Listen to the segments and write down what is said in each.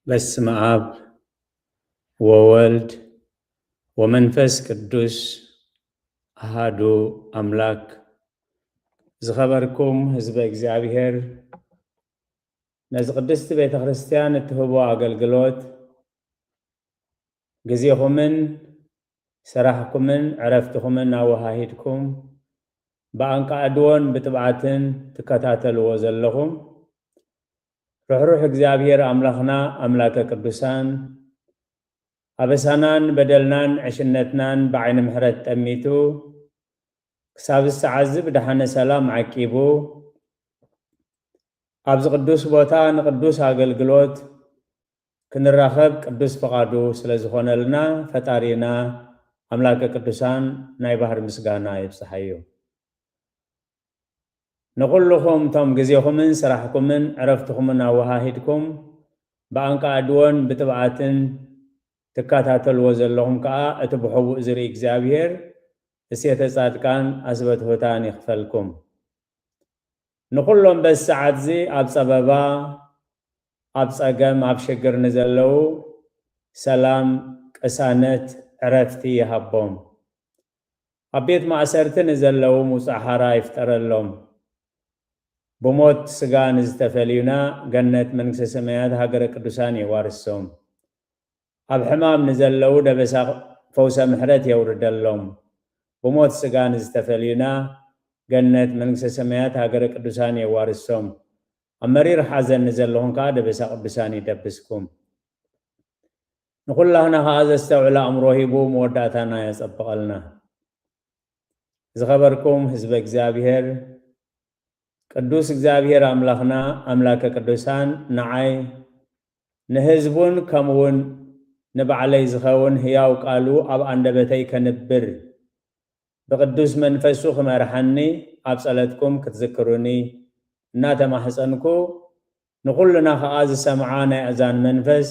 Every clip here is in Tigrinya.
በስመ አብ ወወልድ ወመንፈስ ቅዱስ አሃዱ አምላክ። ዝኸበርኩም ህዝበ እግዚኣብሔር፣ ነዚ ቅድስቲ ቤተ ክርስቲያን እትህቦ ኣገልግሎት ግዜኹምን ስራሕኩምን ዕረፍትኹምን ኣወሃሂድኩም ብኣንቃዕድዎን ብትብዓትን ትከታተልዎ ዘለኹም፣ ርሕሩሕ እግዚኣብሔር ኣምላኽና፣ ኣምላከ ቅዱሳን፣ ኣበሳናን በደልናን ዕሽነትናን ብዓይኒ ምሕረት ጠሚቱ፣ ክሳብ ሰዓት እዚ ብደሓነ ሰላም ዓቂቡ፣ ኣብዚ ቅዱስ ቦታ ንቅዱስ ኣገልግሎት ክንራኸብ ቅዱስ ፍቓዱ ስለ ዝኾነልና፣ ፈጣሪና ኣምላከ ቅዱሳን ናይ ባህር ምስጋና ይብጽሓዮ። ንኹልኹም እቶም ግዜኹምን ስራሕኩምን ዕረፍትኹምን ኣወሃሂድኩም ብኣንቃዕድዎን ብትብዓትን ትከታተልዎ ዘለኹም ከኣ፣ እቲ ብሕቡእ ዝርኢ እግዚኣብሔር እሴተ ጻድቃን ኣስበትሁታን ይኽፈልኩም። ንኹሎም በዚ ሰዓት እዚ ኣብ ጸበባ፣ ኣብ ጸገም፣ ኣብ ሽግር ንዘለዉ ሰላም፣ ቅሳነት፣ ዕረፍቲ ይሃቦም። ኣብ ቤት ማእሰርቲ ንዘለዉ ምውጻእ ሓራ ይፍጠረሎም። ብሞት ስጋ ንዝተፈልዩና ገነት መንግስተ ሰማያት ሃገረ ቅዱሳን የዋርሶም። ኣብ ሕማም ንዘለዉ ደበሳ ፈውሰ ምሕረት የውርደሎም። ብሞት ስጋ ንዝተፈልዩና ገነት መንግስተ ሰማያት ሃገረ ቅዱሳን የዋርሶም። ኣብ መሪር ሓዘን ንዘለኹም ከኣ ደበሳ ቅዱሳን ይደብስኩም። ንኹላህና ከኣ ዘስተውዕል ኣእምሮ ሂቡ መወዳእታና የጸብቐልና። ዝኸበርኩም ህዝበ እግዚኣብሔር፣ ቅዱስ እግዚኣብሔር ኣምላኽና ኣምላከ ቅዱሳን ንዓይ ንህዝቡን ከምኡውን ንባዕለይ ዝኸውን ህያው ቃሉ ኣብ ኣንደበተይ ከንብር ብቅዱስ መንፈሱ ክመርሓኒ ኣብ ጸለትኩም ክትዝክሩኒ እናተማሕጸንኩ፣ ንኹልና ኸኣ ዝሰምዓ ናይ ኣእዛን መንፈስ፣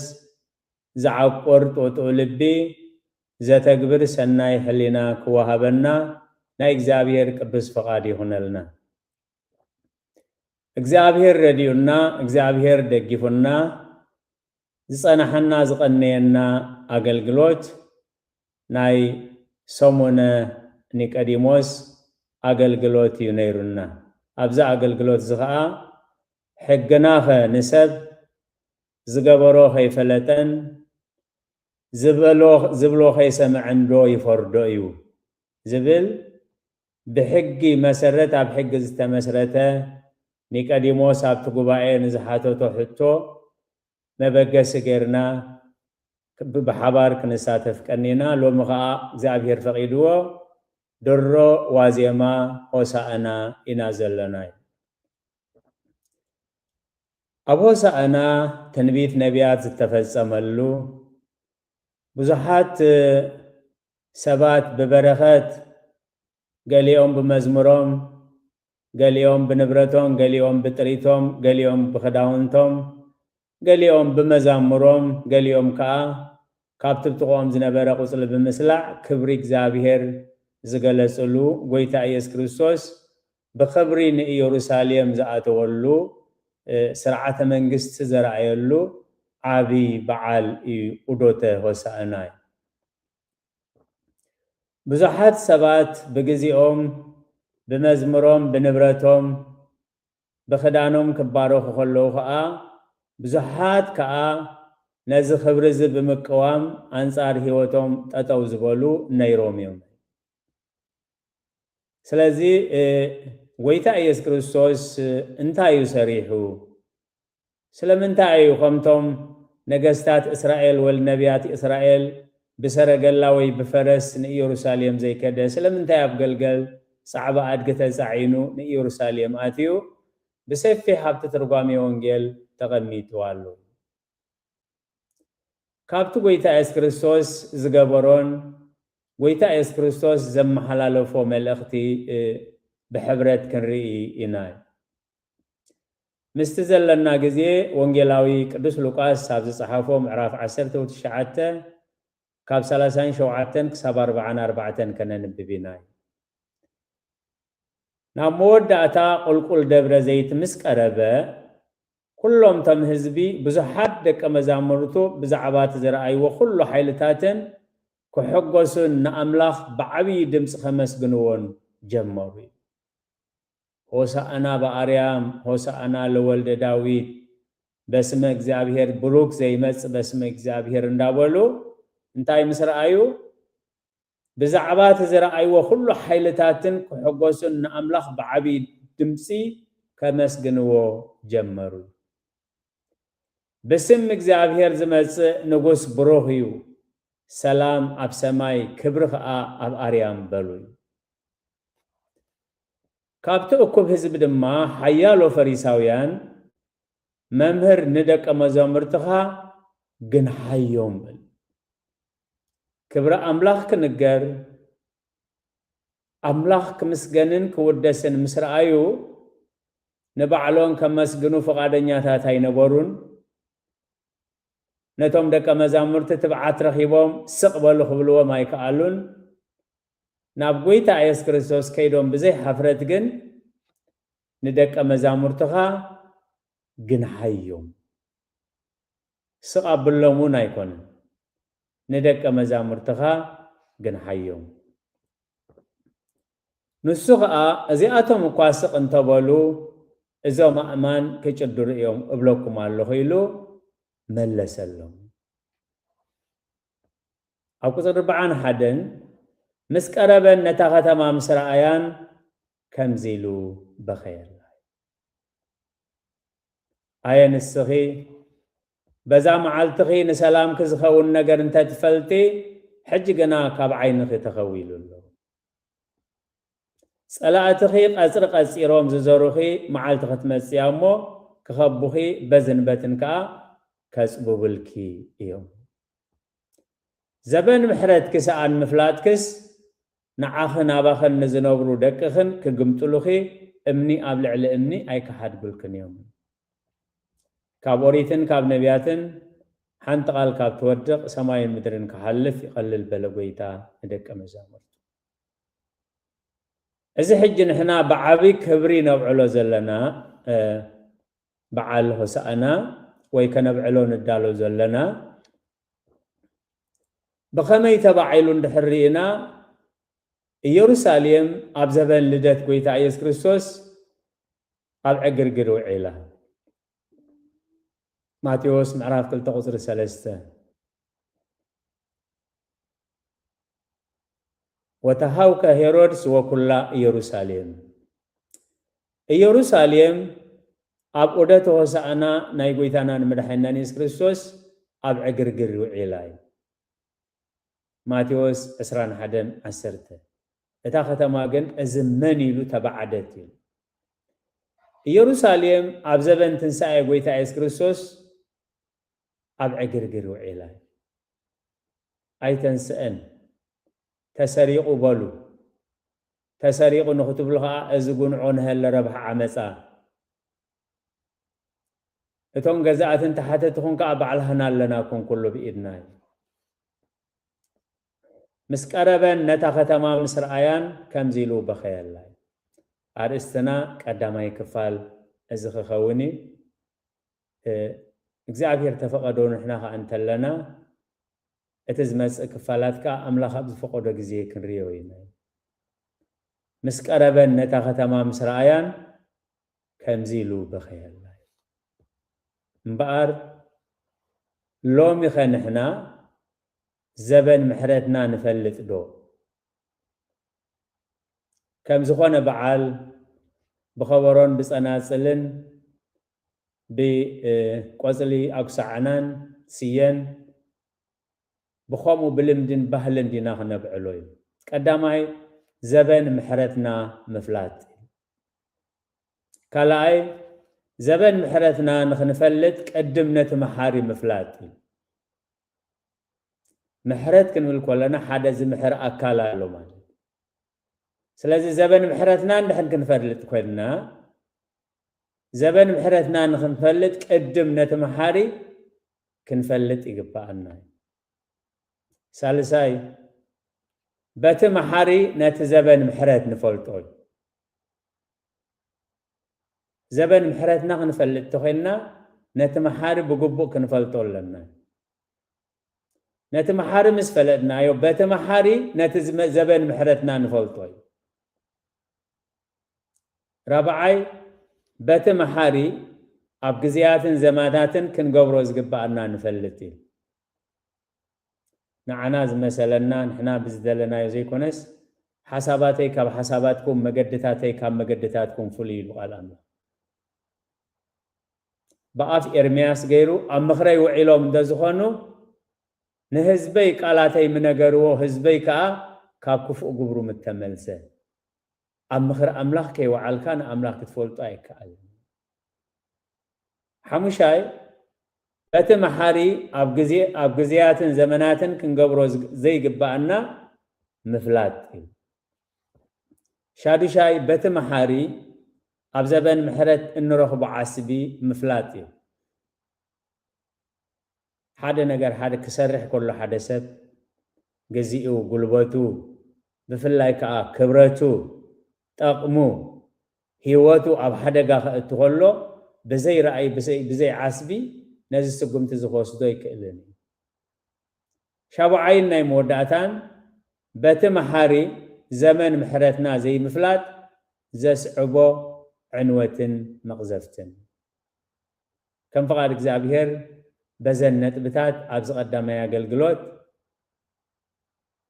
ዝዓቁር ጥጡእ ልቢ፣ ዘተግብር ሰናይ ሕሊና ክወሃበና ናይ እግዚኣብሔር ቅዱስ ፍቓድ ይኹነልና። እግዚኣብሔር ረዲኡና፣ እግዚኣብሔር ደጊፉና፣ ዝጸናሓና ዝቐነየና ኣገልግሎት ናይ ሰሙነ ኒቀዲሞስ ኣገልግሎት እዩ ነይሩና። ኣብዚ ኣገልግሎት እዚ ኸኣ ሕግናኸ ንሰብ ዝገበሮ ከይፈለጠን ዝበሎ-፣ ዝብሎ ከይሰምዐን ዶ ይፈርዶ እዩ ዝብል ብሕጊ መሰረት ኣብ ሕጊ ዝተመስረተ ኒቀዲሞስ ኣብቲ ጉባኤ ንዝሓተቶ ሕቶ መበገሲ ጌርና ብ-፣ ብሓባር ክንሳተፍ ቀኒና። ሎሚ ኸኣ እግዚኣብሔር ፈቒድዎ ድሮ ዋዜማ ሆሳእና ኢና ዘለና። ኣብ ሆሳእና ትንቢት ነቢያት ዝተፈጸመሉ፣ ብዙሓት ሰባት ብበረኸት፣ ገሊኦም ብመዝሙሮም፣ ገሊኦም ብንብረቶም፣ ገሊኦም ብጥሪቶም፣ ገሊኦም ብኽዳውንቶም፣ ገሊኦም ብመዛሙሮም፣ ገሊኦም ከኣ ካብቲ ብጥቕኦም ዝነበረ ቁጽሊ ብምስላዕ ክብሪ እግዚኣብሔር ዝገለጽሉ፣ ጎይታ ኢየሱስ ክርስቶስ ብኽብሪ ንኢየሩሳሌም ዝኣተወሉ፣ እ፣ ስርዓተ መንግስቲ ዘረኣየሉ ዓቢ በዓል እዩ፣ ዑደተ ሆሳእና እዩ። ብዙሓት ሰባት ብግዜኦም፣ ብመዝሙሮም፣ ብንብረቶም፣ ብኽዳኖም ክባረኹ ከለዉ ኸኣ፣ ብዙሓት ከኣ ነዚ ክብሪ እዚ ብምቅዋም ኣንጻር ህይወቶም ጠጠው ዝበሉ ነይሮም እዮም። ስለዚ፣ እ፣ ጎይታ ኢየሱስ ክርስቶስ እንታይ እዩ ሰሪሑ? ስለምንታይ እዩ ከምቶም ነገስታት እስራኤል ወይ ነቢያት እስራኤል ብሰረገላ ወይ ብፈረስ ንኢየሩሳሌም ዘይከደ? ስለምንታይ ኣብ ገልገል ጻዕባ ኣድጊ ተጻዒኑ ንኢየሩሳሌም ኣትዩ? ብሰፊሕ ኣብቲ ትርጓሜ ወንጌል ተቐሚጡ ኣሎ። ካብቲ ጎይታ የሱስ ክርስቶስ ዝገበሮን ጎይታ የሱስ ክርስቶስ ዘመሓላለፎ መልእኽቲ፣ እ፣ ብሕብረት ክንርኢ ኢና። ምስቲ ዘለና ግዜ ወንጌላዊ ቅዱስ ሉቃስ ኣብ ዝጸሓፎ ምዕራፍ ዓሰርተ ትሽዓተ ካብ ሰላሳን ሸውዓተን ክሳብ ኣርባዓን ኣርባዕተን ከነንብብ ኢና። ናብ መወዳእታ ቁልቁል ደብረ ዘይት ምስ ቀረበ፣ ኩሎም እቶም ህዝቢ ብዙሓት ደቀ መዛሙርቱ ብዛዕባ እቲ ዝረኣይዎ ኩሉ ሓይልታትን ክሕጎሱን ንኣምላኽ ብዓብዪ ድምፂ ከመስግንዎን ጀመሩ። ሆሳእና በኣርያም፣ ሆሳእና ለወልደ ዳዊት፣ በስመ እግዚኣብሔር ብሩክ ዘይመጽእ በስመ እግዚኣብሔር እንዳበሉ እንታይ ምስ ረኣዩ? ብዛዕባ እቲ ዝረኣይዎ ኩሉ ሓይልታትን ክሕጎሱን ንኣምላኽ ብዓብዪ ድምፂ ከመስግንዎ ጀመሩ። ብስም እግዚኣብሔር ዝመጽእ ንጉስ ብሩኽ እዩ፣ ሰላም ኣብ ሰማይ ክብሪ ኸኣ ኣብ ኣርያም በሉ። ካብቲ እኩብ ህዝቢ ድማ ሓያሎ ፈሪሳውያን፣ መምህር ንደቀ መዛሙርትኻ ግንሓዮም በሉ። ክብሪ ኣምላኽ ክንገር፣ ኣምላኽ ክምስገንን ክውደስን ምስ ረኣዩ ንባዕሎም ከመስግኑ ፍቓደኛታት ኣይነበሩን። ነቶም ደቀ መዛሙርቲ ትብዓት ረኺቦም ስቕ በሉ ክብልዎም ኣይከኣሉን። ናብ ጎይታ የሱስ ክርስቶስ ከይዶም ብዘይ ሓፍረት ግን ንደቀ መዛሙርትኻ ግንሓዮም። ስቕ ኣብሎም እውን ኣይኮነን። ንደቀ መዛሙርትኻ ግንሓዮም። ንሱ ኸኣ እዚኣቶም እኳ ስቕ እንተበሉ እዞም ኣእማን ክጭድሩ እዮም እብለኩም ኣለኹ ኢሉ መለሰሎም። ኣብ ቁፅሪ ኣርባዓን ሓደን ምስ ቀረበን ነታ ከተማ ምስ ረኣያን ከምዚ ኢሉ በኸየላ። ኣየ ንስኺ በዛ መዓልትኺ ንሰላምኪ ዝኸውን ነገር እንተትፈልጢ፣ ሕጂ ግና ካብ ዓይንኺ ተኸዊሉ ኣሎ። ጸላእትኺ ቀጽሪ ቀጺሮም ዝዘሩኺ መዓልቲ ክትመጽእ እያ እሞ፣ ክኸቡኺ በዝን በትን ከኣ ከጽብቡልኪ እዮም። ዘበን ምሕረትኪ ሰኣን ምፍላጥክስ፣ ንዓኽን ኣባኽን ንዝነብሩ ደቅኽን ክግምጥሉኺ፣ እምኒ ኣብ ልዕሊ እምኒ ኣይክሓድጉልክን እዮም። ካብ ኦሪትን ካብ ነቢያትን ሓንቲ ቃል ካብ ትወድቕ፣ ሰማይን ምድርን ክሓልፍ ይቐልል በለ ጎይታ ንደቀ መዛሙርቱ። እዚ ሕጂ ንሕና ብዓቢ ክብሪ ነብዕሎ ዘለና፣ እ፣ በዓል ሆሳእና ወይ ከነብዕሎ ንዳሎ ዘለና፣ ብኸመይ ተባዒሉ እንድሕር ርኢና፣ ኢየሩሳሌም ኣብ ዘበን ልደት ጎይታ ኢየሱስ ክርስቶስ ኣብ ዕግርግር ውዒላ። ማቴዎስ ምዕራፍ ክልተ ቁጽሪ ሰለስተ። ወተሃውከ ሄሮድስ ወኩላ ኢየሩሳሌም። ኢየሩሳሌም ኣብ ዑደት ሆሳዕና ናይ ጎይታናን መድሓኒናን የሱስ ክርስቶስ ኣብ ዕግርግር ውዒላ እዩ። ማቴዎስ ዕስራን ሓደን ዓሰርተ። እታ ከተማ ግን እዚ መን ኢሉ ተባዓደት እዩ። ኢየሩሳሌም ኣብ ዘበን ትንሳኤ ጎይታ የሱስ ክርስቶስ ኣብ ዕግርግር ውዒላ እዩ። ኣይተንስአን፣ ተሰሪቑ በሉ። ተሰሪቑ ንኽትብሉ ኸዓ እዚ ጉንዖ ንሀለ ረብሓ ዓመፃ። እቶም ገዛእቲ እንተሓተትኹም ከኣ ባዕልህና ኣለና፣ ኩን ኩሉ ብኢድና እዩ። ምስ ቀረበን ነታ ከተማ ምስ ረኣያን ከምዚ ኢሉ በኸየላ እዩ። ኣርእስትና ቀዳማይ ክፋል እዚ ክኸውን እዩ። እ፣ እግዚኣብሔር ተፈቐዶ ንሕና ኸኣ እንተለና እቲ ዝመጽእ ክፋላት ከኣ ኣምላኽ ኣብ ዝፈቐዶ ግዜ ክንርእዮ ኢና። ምስ ቀረበን ነታ ከተማ ምስ ረኣያን ከምዚ ኢሉ በኸየላ። እምበኣር ሎሚኸ ንሕና ዘበን ምሕረትና ንፈልጥ ዶ? ከም ዝኾነ በዓል ብኸበሮን ብጸናጽልን ብቆጽሊ ኣጉሳዕናን ስየን ብኸምኡ ብልምድን ባህልን ዲና ክነብዕሎ እዩ። ቀዳማይ ዘበን ምሕረትና ምፍላጥ። ካልኣይ ዘበን ምሕረትና ንኽንፈልጥ ቅድም ነቲ መሓሪ ምፍላጥ እዩ። ምሕረት ክንብል ከለና ሓደ ዝምሕር ኣካል ኣሎ ማለት እዩ። ስለዚ ዘበን ምሕረትና እንድሕር ክንፈልጥ ኮይንና፣ ዘበን ምሕረትና ንኽንፈልጥ ቅድም ነቲ መሓሪ ክንፈልጥ ይግብኣና እዩ። ሳልሳይ፣ በቲ መሓሪ ነቲ ዘበን ምሕረት ንፈልጦ እዩ። ዘበን ምሕረትና ክንፈልጥ ተኾይንና፣ ነቲ መሓሪ ብግቡእ ክንፈልጦ ኣለና። ነቲ መሓሪ ምስ ፈለጥናዮ፣ በቲ መሓሪ ነቲ ዝመ-፣ ዘበን ምሕረትና ንፈልጦ እዩ። ራብዓይ፣ በቲ መሓሪ ኣብ ግዜያትን ዘመናትን ክንገብሮ ዝግብኣና ንፈልጥ እዩ። ንዓና ዝመሰለና፣ ንሕና ብዝደለናዮ ዘይኮነስ፣ ሓሳባተይ ካብ ሓሳባትኩም፣ መገድታተይ ካብ መገድታትኩም ፍሉይ ኢሉ ቃል ኣምላኽ። ብኣፍ ኤርምያስ ገይሩ ኣብ ምኽረይ ውዒሎም እንተዝኾኑ፣ ንህዝበይ ቃላተይ ምነገርዎ፣ ህዝበይ ከኣ ካብ ክፉእ ግብሩ ምተመልሰ። ኣብ ምኽሪ ኣምላኽ ከይወዓልካ ንኣምላኽ ክትፈልጦ ኣይከኣልን። ሓሙሻይ፣ በቲ መሓሪ ኣብ ግዜ-፣ ኣብ ግዜያትን ዘመናትን ክንገብሮ ዝግ-፣ ዘይግብኣና ምፍላጥ እዩ። ሻዱሻይ፣ በቲ መሓሪ ኣብ ዘበን ምሕረት እንረኽቦ ዓስቢ ምፍላጥ እዩ። ሓደ ነገር ሓደ ክሰርሕ ከሎ ሓደ ሰብ፣ ግዚኡ፣ ጉልበቱ፣ ብፍላይ ከኣ ክብረቱ፣ ጠቕሙ፣ ህይወቱ ኣብ ሓደጋ ከእቱ ከሎ፣ ብዘይ ራእይ፣ ብዘይ፣ ብዘይ ዓስቢ ነዚ ስጉምቲ እዚ ክወስዶ ኣይክእልን እዩ። ሻቡዓይን ናይ መወዳእታን፣ በቲ መሓሪ ዘመን ምሕረትና ዘይምፍላጥ ዘስዕቦ ዕንወትን መቕዘፍትን። ከም ፍቓድ እግዚኣብሔር በዘን ነጥብታት ኣብዚ ቀዳማይ ኣገልግሎት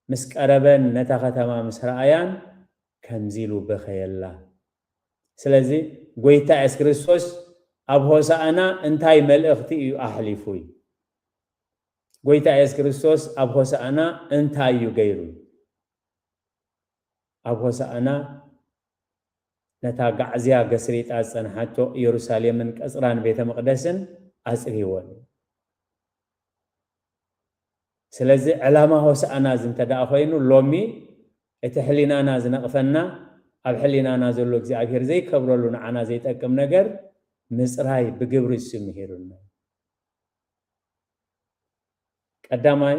ምስ ቀረበን ነታ ከተማ ምስ ረኣያን ከምዚ ኢሉ በኸየላ። ስለዚ ጎይታ የሱስ ክርስቶስ ኣብ ሆሳዕና እንታይ መልእኽቲ እዩ ኣሕሊፉ? እዩ። ጎይታ የሱስ ክርስቶስ ኣብ ሆሳዕና እንታይ እዩ ገይሩ? ኣብ ሆሳዕና ነታ ጋዕዝያ ገስሪጣ ዝጸንሓቶ ኢየሩሳሌምን ቀጽራን ቤተ መቕደስን ኣጽርይወን እዩ። ስለዚ ዕላማ ሆሳዕና እዚ እንተ ደኣ ኮይኑ፣ ሎሚ እቲ ሕሊናና ዝነቕፈና፣ ኣብ ሕሊናና ዘሎ እግዚኣብሔር ዘይከብረሉ፣ ንዓና ዘይጠቅም ነገር ምጽራይ ብግብሪ እሱ ምሂሩና። ቀዳማይ፣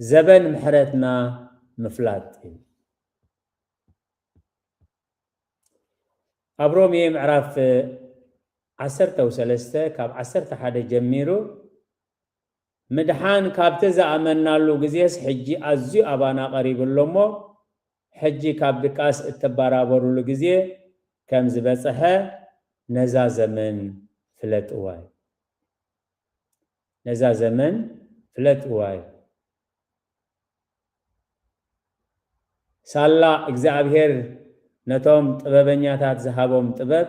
ዘበን ምሕረትና ምፍላጥ እዩ። ኣብ ሮሜ ምዕራፍ ዓሰርተ ሰለስተ ካብ ዓሰርተ ሓደ ጀሚሩ፣ ምድሓን ካብቲ ዝኣመናሉ ግዜስ ሕጂ ኣዝዩ ኣባና ቀሪቡ ኣሎ እሞ፣ ሕጂ ካብ ድቃስ እተባራበሩሉ ግዜ ከም ዝበጽሐ ነዛ ዘመን ፍለጥዋ እዩ። ነዛ ዘመን ፍለጥዋ እዩ። ሳላ እግዚኣብሔር ነቶም ጥበበኛታት ዝሃቦም ጥበብ፣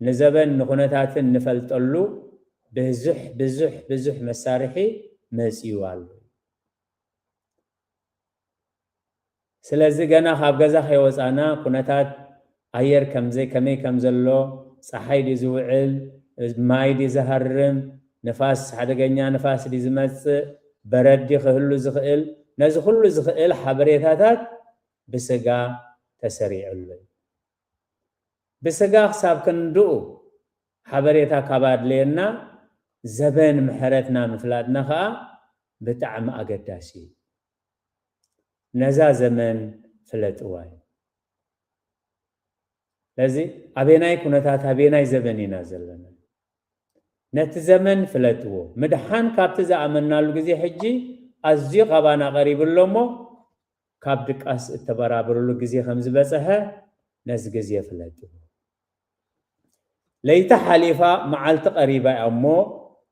ንዘበን ንኹነታትን ንፈልጠሉ ብዙሕ፣ ብዙሕ፣ ብዙሕ መሳርሒ መጺኡ ኣሎ። ስለዚ ገና ካብ ገዛ ከይወጻና ኩነታት ኣየር ከምዘይ፣ ከመይ ከም ዘሎ፣ ጸሓይ ድዩ ዝውዕል፣ ማይ ድዩ ዝሃርም፣ ንፋስ፣ ሓደገኛ ንፋስ ድዩ ዝመጽእ፣ በረድ ድዩ ክህሉ ዝኽእል፣ ነዚ ኩሉ ዝኽእል ሓበሬታታት ብስጋ ተሰሪዕሉ እዩ። ብስጋ ክሳብ ክንድኡ ሓበሬታ ካብ ኣድለየና፣ ዘበን ምሕረትና ምፍላጥና ኸኣ ብጣዕሚ ኣገዳሲ እዩ። ነዛ ዘመን ፍለጥዋ እዩ። ስለዚ ኣበየናይ ኩነታት፣ ኣበየናይ ዘበን ኢና ዘለና? ነቲ ዘመን ፍለጥዎ። ምድሓን ካብቲ ዝኣመናሉ ግዜ ሕጂ ኣዝዩ ካባና ቀሪቡ ኣሎ እሞ፣ ካብ ድቃስ እተበራብርሉ ግዜ ከም ዝበጽሐ ነዚ ግዜ ፍለጥዎ። ለይቲ ሓሊፋ መዓልቲ ቀሪባ እያ እሞ፣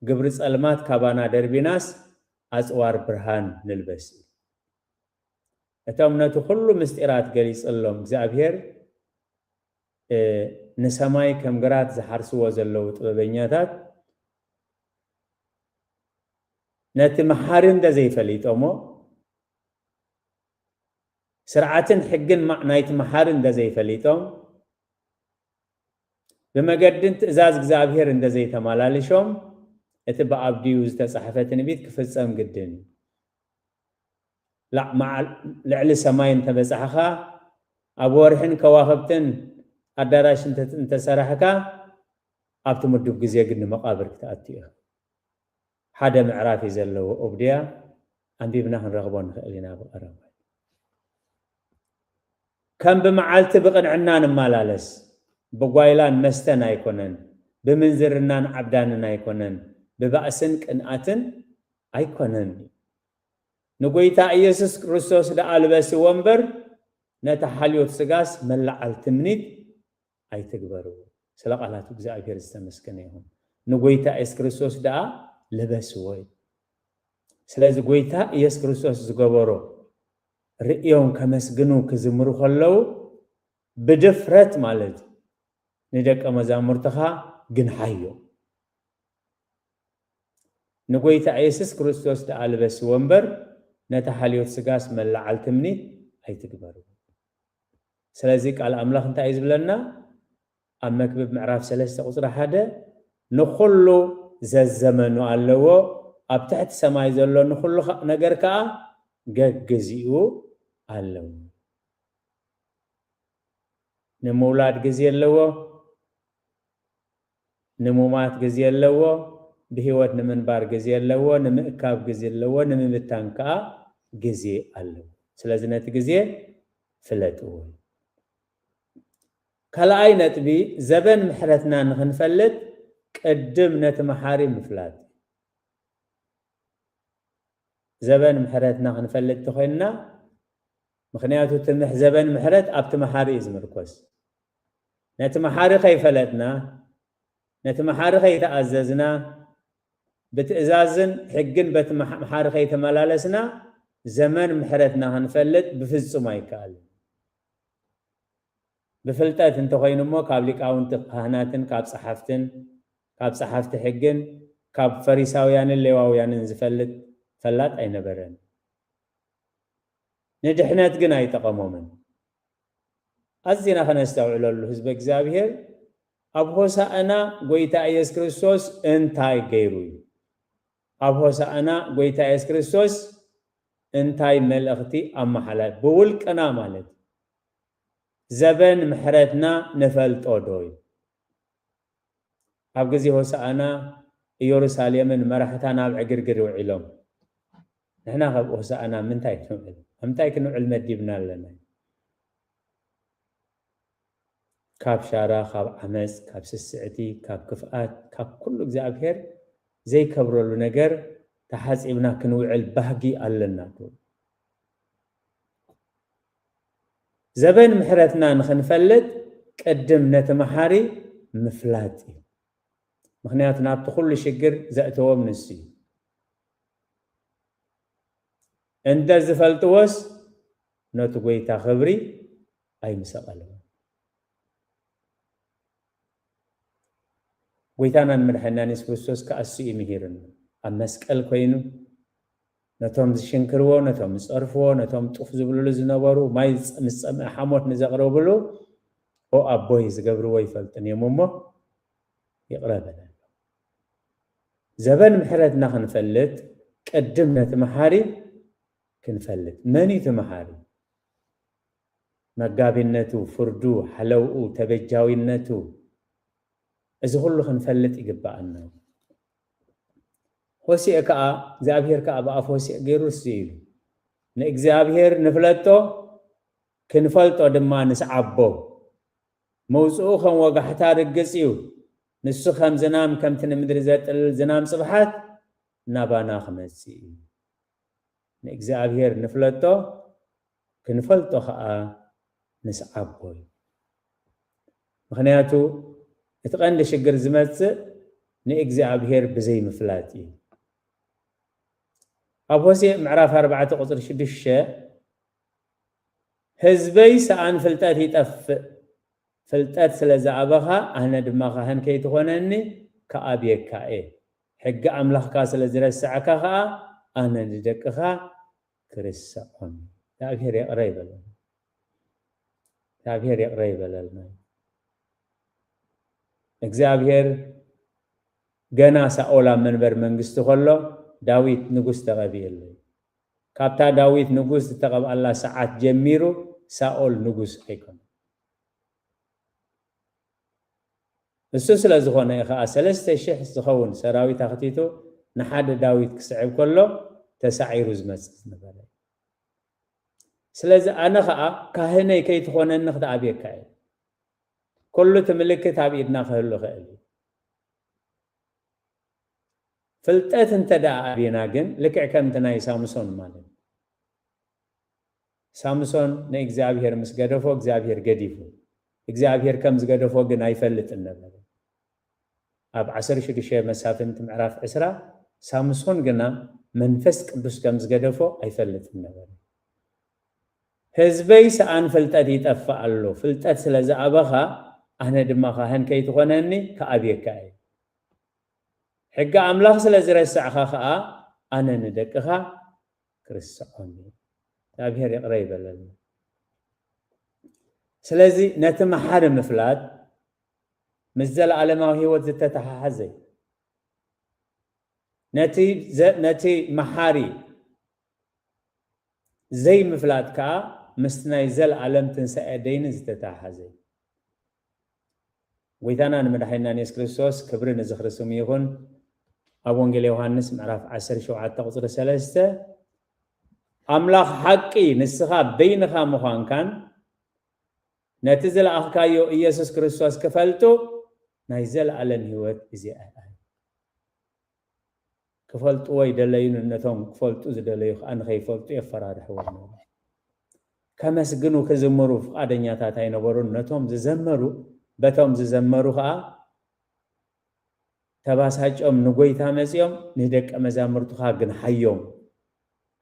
ግብሪ ጸልማት ካባና ደርቢናስ ኣጽዋር ብርሃን ንልበስ። እቶም ነቲ ኩሉ ምስጢራት ገሊጸሎም እግዚኣብሔር፣ እ፣ ንሰማይ ከም ግራት ዝሓርስዎ ዘለዉ ጥበበኛታት፣ ነቲ መሓሪ እንተ ዘይፈሊጦሞ፣ ስርዓትን ሕግን ማ-፣ ናይቲ መሓሪ እንተ ዘይፈሊጦም፣ ብመገድን ትእዛዝ እግዚኣብሔር እንተ ዘይተመላልሾም፣ እቲ ብኣብ ድዩ ዝተጻሕፈ ትንቢት ክፍጸም ግድን እዩ። ላዕ-፣ መዓል-፣ ልዕሊ ሰማይ እንተ በጻሕኻ፣ ኣብ ወርሕን ከዋኽብትን ኣዳራሽ እንተ-፣ እንተ ሰራሕካ፣ ኣብቲ ምዱብ ግዜ ግን ንመቓብር ክትኣቱ ኢኻ። ሓደ ምዕራፍ እዩ ዘለዎ ኦብድያ፣ ኣንቢብና ክንረኽቦ ንኽእል ኢና ብቐረባ። ከም ብመዓልቲ ብቕንዕና ንመላለስ፣ ብጓይላን መስተን ኣይኮነን፣ ብምንዝርናን ዓብዳንን ኣይኮነን፣ ብባእስን ቅንኣትን ኣይኮነን። ንጎይታ ኢየሱስ ክርስቶስ ደኣ ልበስዎ እምበር፣ ነታ ሓልዮት ስጋስ መለዓል ትምኒት ኣይትግበርዎ። ስለ ቃላቱ እግዚኣብሔር ዝተመስገነ ይኹን። ንጎይታ ኢየሱስ ክርስቶስ ደኣ ልበስዎ እዩ። ስለዚ ጎይታ ኢየሱስ ክርስቶስ ዝገበሮ ርእዮም ከመስግኑ ክዝምሩ ከለዉ ብድፍረት ማለት እዩ። ንደቀ መዛሙርትኻ ግንሓዮ። ንጎይታ ኢየሱስ ክርስቶስ ደኣ ልበስዎ እምበር፣ ነታ ሓልዮት ስጋስ መለዓል ትምኒት ኣይትግበርዎ። ስለዚ ቃል ኣምላኽ እንታይ እዩ ዝብለና? ኣብ መክብብ ምዕራፍ ሰለስተ ቁጽሪ ሓደ፣ "ንኹሉ ዘዘመኑ ኣለዎ፣ ኣብ ትሕቲ ሰማይ ዘሎ ንኹሉ ኸ-፣ ነገር ከኣ ገግዜኡ ኣለዎ።" ንምውላድ ግዜ ኣለዎ፣ ንሙማት ግዜ ኣለዎ፣ ብህይወት ንምንባር ግዜ ኣለዎ፣ ንምእካብ ግዜ ኣለዎ፣ ንምብታን ከኣ ግዜ ኣለዎ። ስለዚ ነቲ ግዜ ፍለጥዎ። ካልኣይ ነጥቢ፣ ዘበን ምሕረትና ንኽንፈልጥ ቅድም ነቲ መሓሪ ምፍላጥ። ዘበን ምሕረትና ክንፈልጥ ተኾይንና፣ ምኽንያቱ እቲ ምሕ-፣ ዘበን ምሕረት ኣብቲ መሓሪ እዩ ዝምርኮስ። ነቲ መሓሪ ከይፈለጥና፣ ነቲ መሓሪ ከይተኣዘዝና፣ ብትእዛዝን ሕግን በቲ መሓ-፣ መሓሪ ከይተመላለስና፣ ዘመን ምሕረትና ክንፈልጥ ብፍጹም ኣይከኣልን። ብፍልጠት እንተኾይኑ እሞ፣ ካብ ሊቃውንቲ ካህናትን ካብ ጸሓፍትን፣ ካብ ጸሓፍቲ ሕግን ካብ ፈሪሳውያንን ሌዋውያንን ዝፈልጥ ፈላጥ ኣይነበረን። ንድሕነት ግን ኣይጠቐሞምን። ኣዚና ከነስተውዕለሉ ህዝበ እግዚኣብሔር፣ ኣብ ሆሳዕና ጎይታ ኢየሱስ ክርስቶስ እንታይ ገይሩ እዩ? ኣብ ሆሳዕና ጎይታ ኢየሱስ ክርስቶስ እንታይ መልእኽቲ ኣመሓላልፍ? ብውልቅና ማለት ዘበን ምሕረትና ንፈልጦ ዶ እዩ? ኣብ ግዜ ሆሳዕና ኢየሩሳሌምን መራሕታን ኣብ ዕግርግር ውዒሎም። ንሕና ካብ ሆሳዕና ምንታይ ክንውዕል? ኣብ ምንታይ ክንውዕል መዲብና ኣለና? ካብ ሻራ፣ ካብ ዓመጽ፣ ካብ ስስዕቲ፣ ካብ ክፍኣት፣ ካብ ኩሉ እግዚኣብሔር ዘይከብረሉ ነገር ተሓጺብና ክንውዕል ባህጊ ኣለና ዶ? ዘበን ምሕረትና ንኽንፈልጥ ቅድም ነቲ መሓሪ ምፍላጥ እዩ። ምኽንያቱ ናብቲ ኩሉ ሽግር ዘእተዎም ንሱ እዩ። እንተ ዝፈልጥዎስ ነቲ ጎይታ ክብሪ ኣይምሰቐልዎን። ጎይታናን መድሓኒናን የሱስ ክርስቶስ ከኣ እሱ እዩ ምሂሩና። ኣብ መስቀል ኮይኑ ነቶም ዝሽንክርዎ፣ ነቶም ዝጸርፍዎ፣ ነቶም ጡፍ ዝብልሉ ዝነበሩ፣ ማይ ምስ ጸምአ ሓሞት ንዘቕረብሉ፣ "ኦ ኣቦይ፣ ዝገብርዎ ኣይፈልጡን እዮም እሞ ይቕረ በለሎም።" ዘበን ምሕረትና ክንፈልጥ ቅድም ነቲ መሓሪ ክንፈልጥ። መን እዩ እቲ መሓሪ? መጋቢነቱ፣ ፍርዱ፣ ሓለውኡ፣ ተበጃዊነቱ፣ እዚ ኩሉ ክንፈልጥ ይግብኣና። ሆሴዕ ከኣ፣ እግዚኣብሔር ከኣ ብኣፍ ሆሴዕ ገይሩ እሱ ኢሉ፣ "ንእግዚኣብሔር ንፍለጦ፣ ክንፈልጦ ድማ ንስዓቦ። መውጽኡ ከም ወጋሕታ ርግጽ እዩ፣ ንሱ ከም ዝናም፣ ከምቲ ንምድሪ ዘጥልል ዝናም ጽብሓት ናባና ክመጽእ እዩ።" ንእግዚኣብሔር ንፍለጦ፣ ክንፈልጦ ኸኣ ንስዓቦ እዩ። ምኽንያቱ እቲ ቀንዲ ሽግር ዝመጽእ ንእግዚኣብሔር ብዘይምፍላጥ እዩ። ኣብ ሆሴዕ ምዕራፍ ኣርባዕተ ቁጽሪ ሽዱሽተ፣ "ህዝበይ ሰኣን ፍልጠት ይጠፍእ፣ ፍልጠት ስለ ዝኣበኻ ኣነ ድማ ካህን ከይትኾነኒ ክኣብየካ እየ፣ ሕጊ ኣምላኽካ ስለ ዝረሳዕካ ኸኣ ኣነ ንደቅኻ ክርስዖም እየ።" እግዚኣብሔር ይቕረ ይበለልና። እግዚኣብሔር ይቕረ ይበለልና። እግዚኣብሔር ገና ሳኦል ኣብ መንበር መንግስቲ ከሎ ዳዊት ንጉስ ተቐቢእሉ። ካብታ ዳዊት ንጉስ ዝተቐብኣላ ሰዓት ጀሚሩ ሳኦል ንጉስ ኣይኮነን። እሱ ስለ ዝኾነ እዩ ኸዓ ሰለስተ ሽሕ ዝኸውን ሰራዊት ኣኽቲቱ ንሓደ ዳዊት ክስዕብ ከሎ ተሳዒሩ ዝመጽእ ዝነበረ። ስለዚ ኣነ ኸዓ ካህነይ ከይትኾነኒ ክትኣብየካ እየ። ኩሉ እቲ ምልክት ኣብ ኢድና ክህሉ ይኽእል እዩ። ፍልጠት እንተ ደኣ ኣብና ግን ልክዕ ከምቲ ናይ ሳምሶን ማለት እዩ። ሳምሶን ንእግዚኣብሔር ምስ ገደፎ እግዚኣብሔር ገዲፉ። እግዚኣብሔር ከም ዝገደፎ ግን ኣይፈልጥን ነበረ። ኣብ ዓሰርተ ሽዱሽተ መሳፍንቲ ምዕራፍ ዕስራ ሳምሶን ግና መንፈስ ቅዱስ ከም ዝገደፎ ኣይፈልጥን ነበረ። ህዝበይ ሰኣን ፍልጠት ይጠፍእ ኣሎ፣ ፍልጠት ስለ ዝኣበኻ ኣነ ድማ ካህን ከይትኾነኒ ክኣብየካ እየ። ሕጊ ኣምላኽ ስለ ዝረሳዕኻ ኸኣ ኣነ ንደቅኻ ክርስዖም እየ። እግዚኣብሔር ይቕረ ይበለልና። ስለዚ ነቲ መሓሪ ምፍላጥ ምስ ዘለኣለማዊ ህይወት ዝተተሓሓዘ እዩ። ነቲ ዘ- ነቲ መሓሪ ዘይምፍላጥ ከኣ ምስቲ ናይ ዘለኣለም ትንሳኤ ደይኒ ዝተተሓሓዘ እዩ። ጎይታና ንመድሓኒናን የሱስ ክርስቶስ ክብሪ ንዝኽሪ ስሙ ይኹን። ኣብ ወንጌል ዮሃንስ ምዕራፍ ዓሰርተ ሸውዓተ ቁጽሪ ሰለስተ ኣምላኽ ሓቂ ንስኻ በይንኻ ምዃንካን ነቲ ዝለኣኽካዮ ኢየሱስ ክርስቶስ ክፈልጡ ናይ ዘለኣለም ህይወት እዚኣ እያ። ክፈልጥዎ ይደለዩ፣ ነቶም ክፈልጡ ዝደለዩ ከኣ ንኸይፈልጡ የፈራርሕዎም ነበሩ። ከመስግኑ ክዝምሩ ፍቓደኛታት ኣይነበሩን። ነቶም ዝዘመሩ በቶም ዝዘመሩ ከኣ ተባሳጭኦም ንጎይታ መጺኦም ንደቀ መዛሙርትኻ ግንሓዮም፣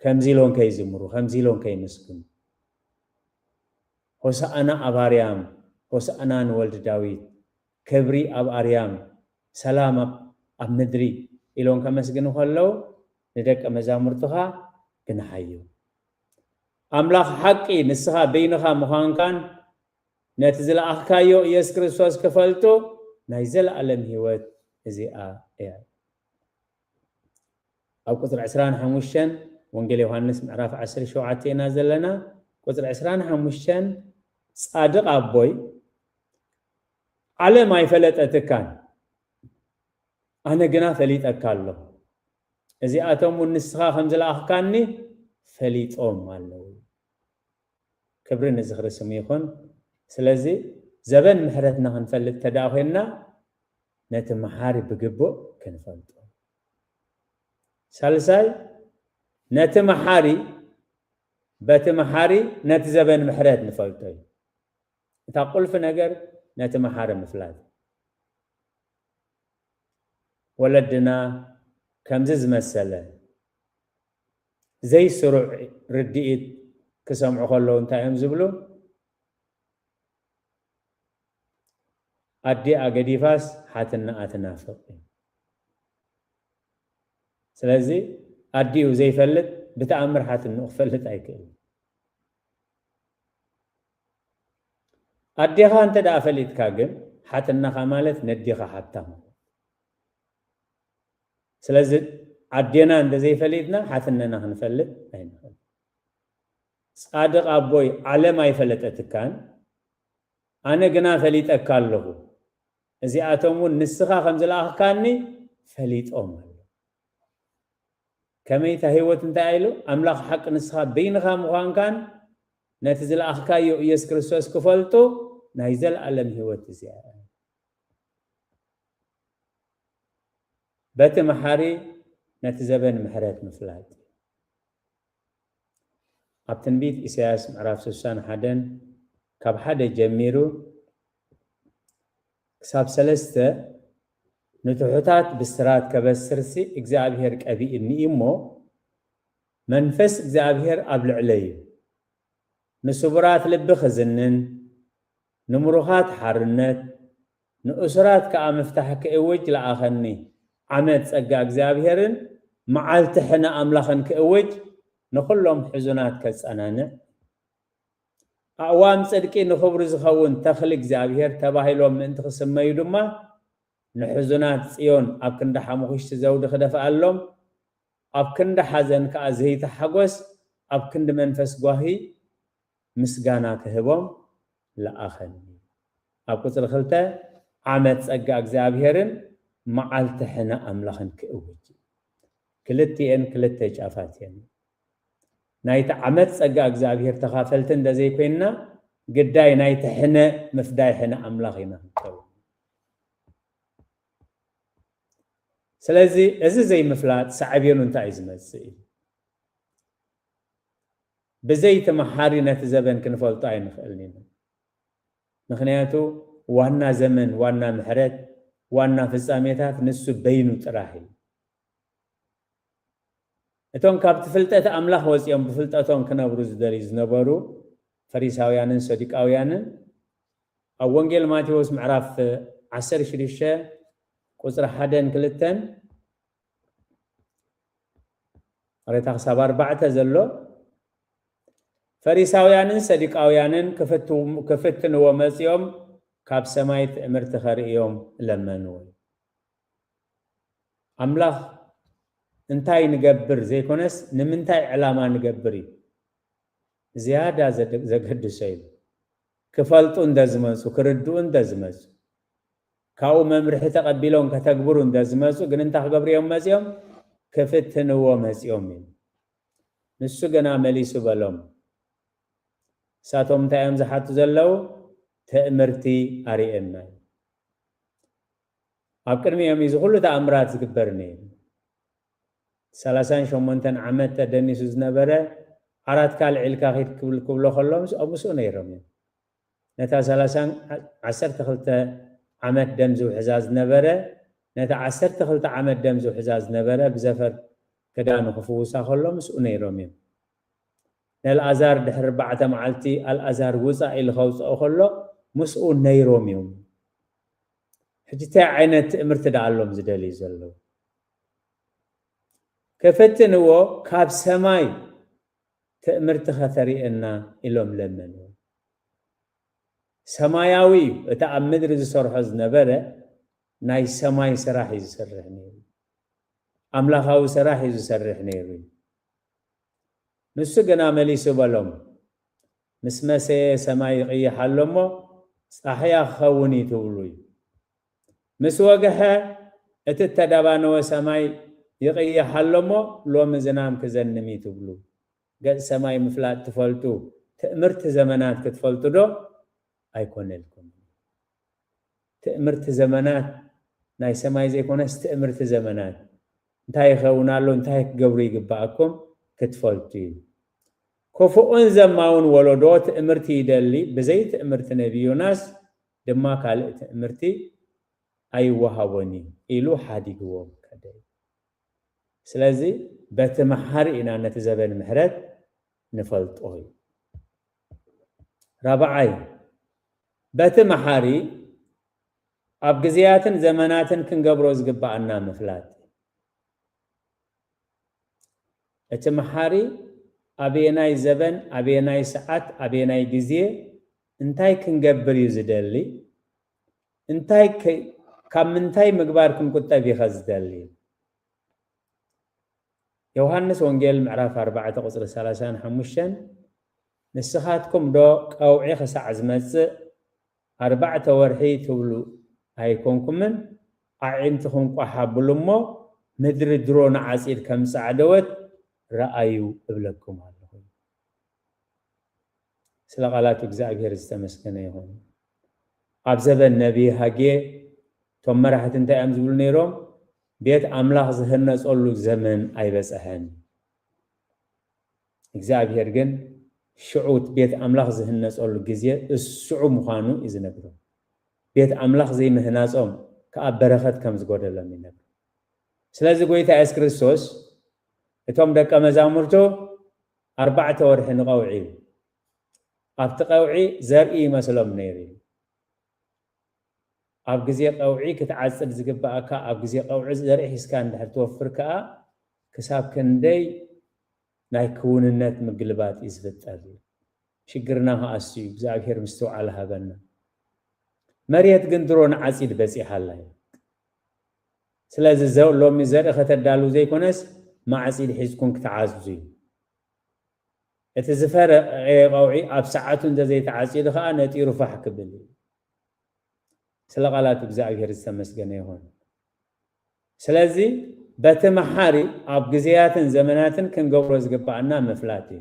ከምዚ ኢሎም ከይዝምሩ፣ ከምዚ ኢሎም ከይምስግኑ። ሆሳእና ኣብ ኣርያም፣ ሆሳእና ንወልዲ ዳዊት፣ ክብሪ ኣብ ኣርያም፣ ሰላም ኣብ ኣብ ምድሪ ኢሎም ከመስግኑ ከለዉ ንደቀ መዛሙርትኻ ግንሓዮም። ኣምላኽ ሓቂ ንስኻ በይንኻ ምዃንካን ነቲ ዝለኣኽካዮ ኢየሱስ ክርስቶስ ክፈልጡ ናይ ዘለኣለም ህይወት እዚኣ እያ። ኣብ ቁጽሪ ዕስራን ሓሙሽተን ወንጌል ዮሃንስ ምዕራፍ ዓሰርተ ሸውዓተ ኢና ዘለና። ቁጽሪ ዕስራን ሓሙሽተን ጻድቕ ኣቦይ ዓለም ኣይፈለጠትካን፣ ኣነ ግና ፈሊጠካ ኣለኹ። እዚኣቶም እውን ንስኻ ከም ዝለኣኽካኒ ፈሊጦም ኣለዉ። ክብሪ ንዝኽሪ ስሙ ይኹን። ስለዚ ዘበን ምሕረትና ክንፈልጥ ተደኣ ኮይንና ነቲ መሓሪ ብግቡእ ክንፈልጦ። ሳልሳይ ነቲ መሓሪ በቲ መሓሪ ነቲ ዘበን ምሕረት ንፈልጦ እዩ። እታ ቁልፊ ነገር ነቲ መሓሪ ምፍላጥ። ወለድና ከምዚ ዝመሰለ ዘይስሩዕ ርድኢት ክሰምዑ ከለዉ እንታይ እዮም ዝብሉ? ኣዲኣ ገዲፋስ ሓትናኣ ትናፍቕ እዩ። ስለዚ ኣዲኡ ዘይፈልጥ ብተኣምር ሓትንኡ ክፈልጥ ኣይክእልን። ኣዴኻ እንተ ደኣ ፈሊጥካ ግን ሓትናኻ ማለት ነዲኻ ሓታ ማለት። ስለዚ ኣዴና እንተ ዘይፈሊጥና ሓትነና ክንፈልጥ ኣይንኽእል። ጻድቕ ኣቦይ ዓለም ኣይፈለጠትካን፣ ኣነ ግና ፈሊጠካ ኣለኹ። እዚኣቶም እውን ንስኻ ከም ዝለኣኽካኒ ፈሊጦም ኣለዉ። ከመይ እታ ህይወት እንታይ ኢሉ? ኣምላኽ ሓቂ ንስኻ በይንኻ ምዃንካን ነቲ ዝለኣኽካዮ ኢየሱስ ክርስቶስ ክፈልጡ ናይ ዘለኣለም ህይወት እዚኣ። በቲ መሓሪ ነቲ ዘበን ምሕረት ምፍላጥ። ኣብ ትንቢት ኢሳያስ ምዕራፍ ስሳን ሓደን ካብ ሓደ ጀሚሩ ክሳብ ሰለስተ ንትሑታት ብስራት ከበስርሲ እግዚኣብሔር ቀቢእኒ እዩ እሞ መንፈስ እግዚኣብሔር ኣብ ልዕለይ እዩ። ንስቡራት ልቢ ክዝንን ንምሩኻት ሓርነት ንእሱራት ከኣ ምፍታሕ ክእውጅ ለኣኸኒ። ዓመት ጸጋ እግዚኣብሔርን መዓልቲ ሕነ ኣምላኽን ክእውጅ ንኹሎም ሕዙናት ከጸናንዕ። ኣእዋም ጽድቂ ንኽብሩ ዝኸውን ተኽሊ እግዚኣብሔር ተባሂሎም ምእንቲ ክስመዩ ድማ ንሕዙናት ጽዮን ኣብ ክንዲ ሓሙኽሽቲ ዘውዲ ክደፍኣሎም ኣብ ክንዲ ሓዘን ከኣ ዘይቲ ሓጎስ ኣብ ክንዲ መንፈስ ጓሂ ምስጋና ክህቦም ለኣኸኒ። ኣብ ቁጽሪ ክልተ ዓመት ጸጋ እግዚኣብሔርን መዓልቲ ሕነ ኣምላኽን ክእውጅ። ክልቲኤን ክልተ ጫፋት እየን። ናይቲ ዓመት ጸጋ እግዚኣብሔር ተኻፈልቲ እንደ ዘይኮይንና ግዳይ ናይቲ ሕነ ምፍዳይ ሕነ ኣምላኽ ኢና ክንከውን። ስለዚ እዚ ዘይምፍላጥ ሳዕቤኑ እንታይ እዩ ዝመጽእ እዩ? ብዘይቲ መሓሪ ነቲ ዘበን ክንፈልጦ ኣይንኽእልን ኢና። ምኽንያቱ ዋና ዘመን፣ ዋና ምሕረት፣ ዋና ፍጻሜታት ንሱ በይኑ ጥራሕ እዩ። እቶም ካብቲ ፍልጠት ኣምላኽ ወጺኦም ብፍልጠቶም ክነብሩ ዝደልዩ ዝነበሩ ፈሪሳውያንን ሰዱቃውያንን ኣብ ወንጌል ማቴዎስ ምዕራፍ ዓሰርተ ሽዱሽተ ቁጽሪ ሓደን ክልተን ኣሬታ ክሳብ ኣርባዕተ ዘሎ ፈሪሳውያንን ሰዱቃውያንን ክፍትው-፣ ክፍትንዎ መጺኦም ካብ ሰማይ ትእምርቲ ከርእዮም ለመንዎ። ኣምላኽ እንታይ ንገብር ዘይኮነስ ንምንታይ ዕላማ ንገብር እዩ ዝያዳ ዘደ-፣ ዘገድሶ እዩ። ክፈልጡ እንደ ዝመጹ፣ ክርድኡ እንደ ዝመጹ፣ ካብኡ መምርሒ ተቐቢሎም ከተግብሩ እንደ ዝመጹ፣ ግን እንታይ ክገብሩ እዮም መጺኦም? ክፍትንዎ መጺኦም እዮም። ንሱ ግና መሊሱ በሎም፣ ንሳቶም እንታይ እዮም ዝሓቱ ዘለዉ? ትእምርቲ ኣርእየና እዩ። ኣብ ቅድሚኦም እዩ እዚ ኩሉ ተኣምራት ዝግበር ነይሩ። ሰላሳን ሸሞንተን ዓመት ተደኒሱ ዝነበረ ዓራትካ ኣልዒልካ ኺድ ክብል ክብሎ ከሎ ምስ-፣ ኣብ ምስኡ ነይሮም እዮም። ነታ ሰላሳን ዓሰርተ ክልተ ዓመት ደም ዝውሕዛ ዝነበረ፣ ነታ ዓሰርተ ክልተ ዓመት ደም ዝውሕዛ ዝነበረ ብዘፈር ክዳኑ ክፍውሳ ከሎ ምስኡ ነይሮም እዮም። ነልኣዛር ድሕሪ ኣርባዕተ መዓልቲ ኣልኣዛር ውፃእ ኢሉ ከውፅኦ ከሎ ምስኡ ነይሮም እዮም። ሕጂ እንታይ ዓይነት ትእምርቲ ደኣ ኣሎም ዝደልዩ ዘለዉ? ክፍትንዎ ካብ ሰማይ ትእምርቲ ከተርእየና ኢሎም ለመንዎ። ሰማያዊ እዩ። እቲ ኣብ ምድሪ ዝሰርሖ ዝነበረ ናይ ሰማይ ስራሕ እዩ ዝሰርሕ ነይሩ። ኣምላኻዊ ስራሕ እዩ ዝሰርሕ ነይሩ። ንሱ ግና መሊሱ በሎም፣ ምስ መሰየ ሰማይ ይቕይሕ ኣሎ እሞ ጻሕያ ክኸውን እዩ ትብሉ እዩ። ምስ ወግሐ እቲ እተዳባነወ ሰማይ ይቕይሕ ኣሎ እሞ ሎሚ ዝናም ክዘንም እዩ ትብሉ። ገጽ ሰማይ ምፍላጥ ትፈልጡ፣ ትእምርቲ ዘመናት ክትፈልጡ ዶ ኣይኮነልኩም? ትእምርቲ ዘመናት ናይ ሰማይ ዘይኮነስ ትእምርቲ ዘመናት እንታይ ይኸውን ኣሎ፣ እንታይ ክገብሩ ይግባኣኩም ክትፈልጡ እዩ። ክፉእን ዘማውን ወለዶ ትእምርቲ ይደሊ፣ ብዘይ ትእምርቲ ነቢ ዮናስ ድማ ካልእ ትእምርቲ ኣይወሃቦን እዩ ኢሉ ሓዲግዎም ከደ። ስለዚ በቲ መሓሪ ኢና ነቲ ዘበን ምሕረት ንፈልጦ እዩ። ራብዓይ፣ በቲ መሓሪ ኣብ ግዜያትን ዘመናትን ክንገብሮ ዝግባኣና ምፍላጥ። እቲ መሓሪ ኣበየናይ ዘበን፣ ኣበየናይ ሰዓት፣ ኣበየናይ ግዜ እንታይ ክንገብር እዩ ዝደሊ? እንታይ ከ-፣ ካብ ምንታይ ምግባር ክንቁጠብ እዩ ከ ዝደሊ? ዮሃንስ ወንጌል ምዕራፍ ኣርባዕተ ቁጽሪ ሰላሳን ሓሙሽተን፣ ንስኻትኩም ዶ ቀውዒ ክሳዕ ዝመጽእ ኣርባዕተ ወርሒ ትብሉ ኣይኮንኩምን? ኣዒንትኹም ቋሕ ኣብሉ እሞ ምድሪ ድሮ ንዓጺድ ከም ጻዕደወት ረኣዩ እብለኩም ኣለኹ። ስለ ቃላቱ እግዚኣብሔር ዝተመስገነ ይኹን። ኣብ ዘበን ነቢይ ሃጌ እቶም መራሕቲ እንታይ እዮም ዝብሉ ነይሮም? ቤት ኣምላኽ ዝህነጸሉ ዘመን ኣይበጽሐን። እግዚኣብሔር ግን ሽዑ ቤት ኣምላኽ ዝህነጸሉ ግዜ እሱ ሽዑ ምዃኑ እዩ ዝነግሮም። ቤት ኣምላኽ ዘይምህናጾም ከኣ በረኸት ከም ዝጎደሎም ይነግሮም። ስለዚ ጎይታ የሱስ ክርስቶስ እቶም ደቀ መዛሙርቱ ኣርባዕተ ወርሒ ንቐውዒ እዩ። ኣብቲ ቀውዒ ዘርኢ ይመስሎም ነይሩ እዩ። ኣብ ግዜ ቀውዒ ክትዓጽድ ዝግባኣካ፣ ኣብ ግዜ ቀውዒ ዘርኢ ሒዝካ እንድሕር ትወፍር ከኣ፣ ክሳብ ክንደይ ናይ ክውንነት ምግልባጥ እዩ ዝፍጠር እዩ። ሽግርና ከኣ እሱ እዩ። እግዚኣብሔር ምስትውዓል ሃበና። መሬት ግን ድሮ ንዓጺድ በጺሓ ኣላ እያ። ስለዚ ዘ-፣ ሎሚ ዘርኢ ከተዳልዉ ዘይኮነስ፣ ማዕጺድ ሒዝኩም ክትዓጽዱ እዩ። እቲ ዝፈረቐ ቀውዒ ኣብ ሰዓቱ እንተዘይተዓጺዱ ከኣ ነጢሩ ፋሕ ክብል እዩ። ስለ ቃላት እግዚኣብሔር ዝተመስገነ ይኹን። ስለዚ በቲ መሓሪ ኣብ ግዜያትን ዘመናትን ክንገብሮ ዝግባኣና ምፍላጥ እዩ።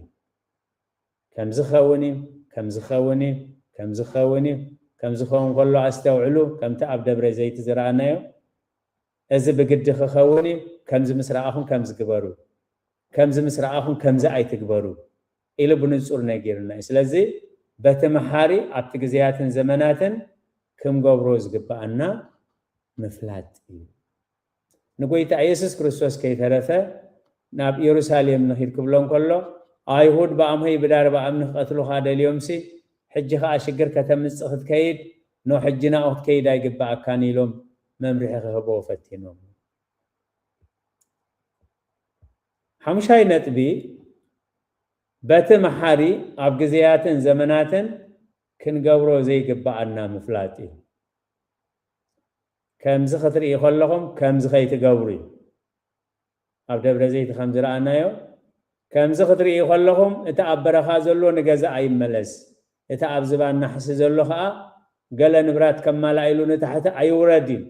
ከምዚ ኸውን እዩ፣ ከምዚ ኸውን እዩ፣ ከምዚ ኸውን እዩ፣ ከምዚ ኸውን ከሎ ኣስተውዕሉ፣ ከምቲ ኣብ ደብረ ዘይቲ ዝረኣናዮ፣ እዚ ብግዲ ክኸውን እዩ፣ ከምዚ ምስ ረኣኹም ከምዚ ግበሩ፣ ከምዚ ምስ ረኣኹም ከምዚ ኣይትግበሩ ኢሉ ብንጹር ነጊርና እዩ። ስለዚ በቲ መሓሪ ኣብቲ ግዜያትን ዘመናትን ክንገብሮ ዝግብኣና ምፍላጥ እዩ። ንጎይታ ኢየሱስ ክርስቶስ ከይተረፈ ናብ ኢየሩሳሌም ንኺድ ክብሎ እንከሎ፣ ኣይሁድ ብኣምሆይ ብዳር ብኣምኒ ክቐትሉኻ ደልዮምሲ፣ ሕጂ ኸኣ ሽግር ከተምጽእ ክትከይድ፣ ኖ ሕጂ ናብኡ ክትከይድ ኣይግብኣካን ኢሎም መምርሒ ክህብዎ ፈቲኖም። ሓሙሻይ ነጥቢ፣ በቲ መሓሪ ኣብ ግዜያትን ዘመናትን ክንገብሮ ዘይግብኣና ምፍላጥ እዩ። ከምዚ ክትርኢ ከለኹም ከምዚ ከይትገብሩ እዩ። ኣብ ደብረ ዘይት ከም ዝረኣናዮ፣ ከምዚ ክትርኢ ከለኹም እቲ ኣብ በረኻ ዘሎ ንገዛ ኣይመለስ፣ እቲ ኣብ ዝባን ናሕሲ ዘሎ ኸኣ ገለ ንብራት ከማልኣ ኢሉ ንታሕቲ ኣይውረድ እዩ፣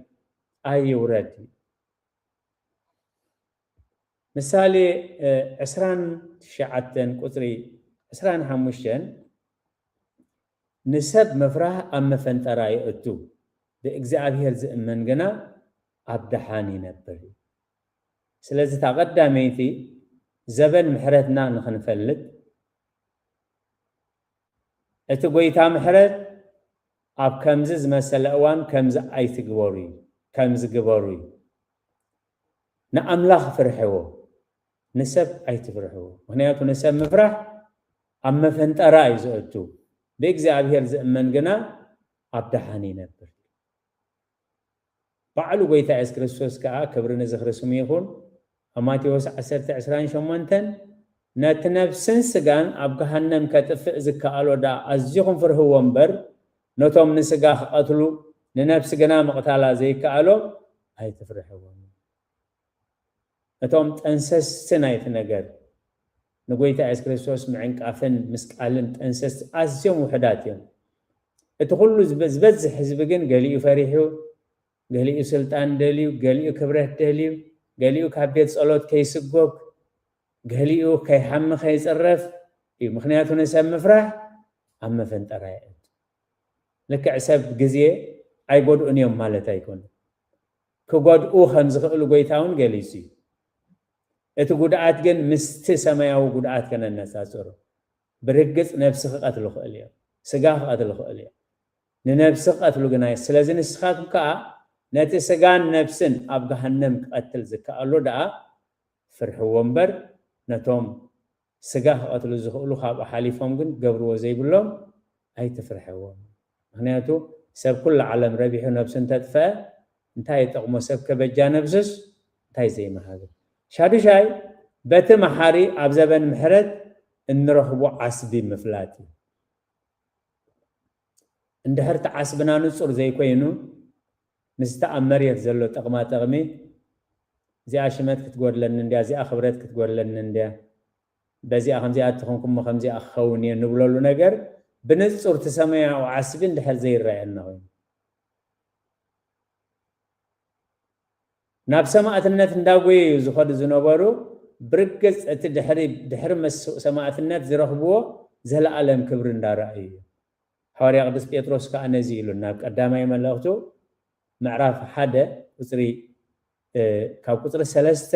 ኣይውረድ እዩ። ምሳሌ፣ እ፣ ዕስራን ትሽዓተን ቁጽሪ ዕስራን ሓሙሽተን፣ ንሰብ ምፍራህ ኣብ መፈንጠራ የእቱ፣ ብእግዚኣብሔር ዝእመን ግና ኣብ ደሓን ይነብር። ስለዚ እታ ቀዳመይቲ ዘበን ምሕረትና ንኽንፈልጥ፣ እቲ ጎይታ ምሕረት ኣብ ከምዚ ዝመሰለ እዋን ከምዚ ኣይትግበሩ እዩ፣ ከምዚ ግበሩ እዩ። ንኣምላኽ ፍርሕዎ፣ ንሰብ ኣይትፍርሕዎ። ምኽንያቱ ንሰብ ምፍራሕ ኣብ መፈንጠራ እዩ ዘእቱ። ብእግዚኣብሔር ዝእመን ግና ኣብ ደሓን ይነብር። ባዕሉ ጎይታ የሱስ ክርስቶስ ከኣ፣ ክብሪ ንዝኽሪ ስሙ ይኹን፣ ኣብ ማቴዎስ ዓሰርተ ዕስራን ሸሞንተን፣ ነቲ ነፍስን ስጋን ኣብ ገሃነም ከጥፍእ ዝከኣሎ ደኣ ኣዚኹም ፍርህዎ እምበር፣ ነቶም ንስጋ ክቐትሉ ንነፍሲ ግና ምቕታላ ዘይከኣሎ ኣይትፍርሕዎም። እቶም ጠንሰስቲ ናይቲ ነገር ንጎይታ የሱስ ክርስቶስ ምዕንቃፍን ምስቃልን ጠንሰስቲ ኣዝዮም ውሑዳት እዮም። እቲ ኩሉ ዝበ-፣ ዝበዝሕ ህዝቢ ግን ገሊኡ ፈሪሑ፣ ገሊኡ ስልጣን ደልዩ፣ ገሊኡ ክብረት ደልዩ፣ ገሊኡ ካብ ቤት ጸሎት ከይስጎግ፣ ገሊኡ ከይሓሚ ከይጽረፍ እዩ። ምኽንያቱ ንሰብ ምፍራሕ ኣብ መፈንጠራ የእቱ። ልክዕ ሰብ ግዜ ኣይጎድኡን እዮም ማለት ኣይኮነን። ክጎድኡ ከም ዝኽእሉ ጎይታ እውን ገሊጹ እዩ። እቲ ጉድኣት ግን ምስቲ ሰማያዊ ጉድኣት ከነነጻጽሮ። ብርግጽ ነብሲ ክቐትሉ ይኽእሉ እዮም። ስጋ ክቐትሉ ይኽእሉ እዮም። ንነብሲ ክቐትሉ ግና፣ ስለዚ ንስኻትኩም ከኣ ነቲ ስጋን ነብስን ኣብ ገሃነም ክቐትል ዝከኣሎ ደኣ ፍርሕዎ እምበር፣ ነቶም ስጋ ክቐትሉ ዝኽእሉ ካብኡ ሓሊፎም ግን ክገብርዎ ዘይብሎም ኣይትፍርሕዎም። ምኽንያቱ ሰብ ኩሉ ዓለም ረቢሑ ነብሱ እንተጥፍአ እንታይ ይጠቕሞ? ሰብ ከበጃ ነብሱስ እንታይ ዘይመሃበ? ሻዱሻይ፣ በቲ መሓሪ ኣብ ዘበን ምሕረት እንረኽቦ ዓስቢ ምፍላጥ እዩ። እንድሕር እቲ ዓስብና ንጹር ዘይኮይኑ፣ ምስቲ ኣብ መሬት ዘሎ ጥቕማ ጥቕሚ፣ እዚኣ ሽመት ክትጎድለኒ እንድያ፣ እዚኣ ክብረት ክትጎድለኒ እንድያ፣ በዚኣ ከምዚኣ እንተኾንኩሞ ከምዚኣ ክኸውን እየ ንብለሉ ነገር፣ ብንጹር እቲ ሰማያዊ ዓስቢ እንድሕር ዘይረኣየና ኮይኑ፣ ናብ ሰማእትነት እንዳጎየዩ ዝኸዱ ዝነበሩ፣ ብርግጽ እቲ ድሕሪ፣ ድሕሪ መስ-፣ ሰማእትነት ዝረኽብዎ ዘለኣለም ክብሪ እንዳረኣዩ እዩ። ሓዋርያ ቅዱስ ጴጥሮስ ከኣ ነዚ ኢሉ ናብ ቀዳማይ መልእኽቱ ምዕራፍ ሓደ ቁጽሪ፣ እ፣ ካብ ቁጽሪ ሰለስተ፣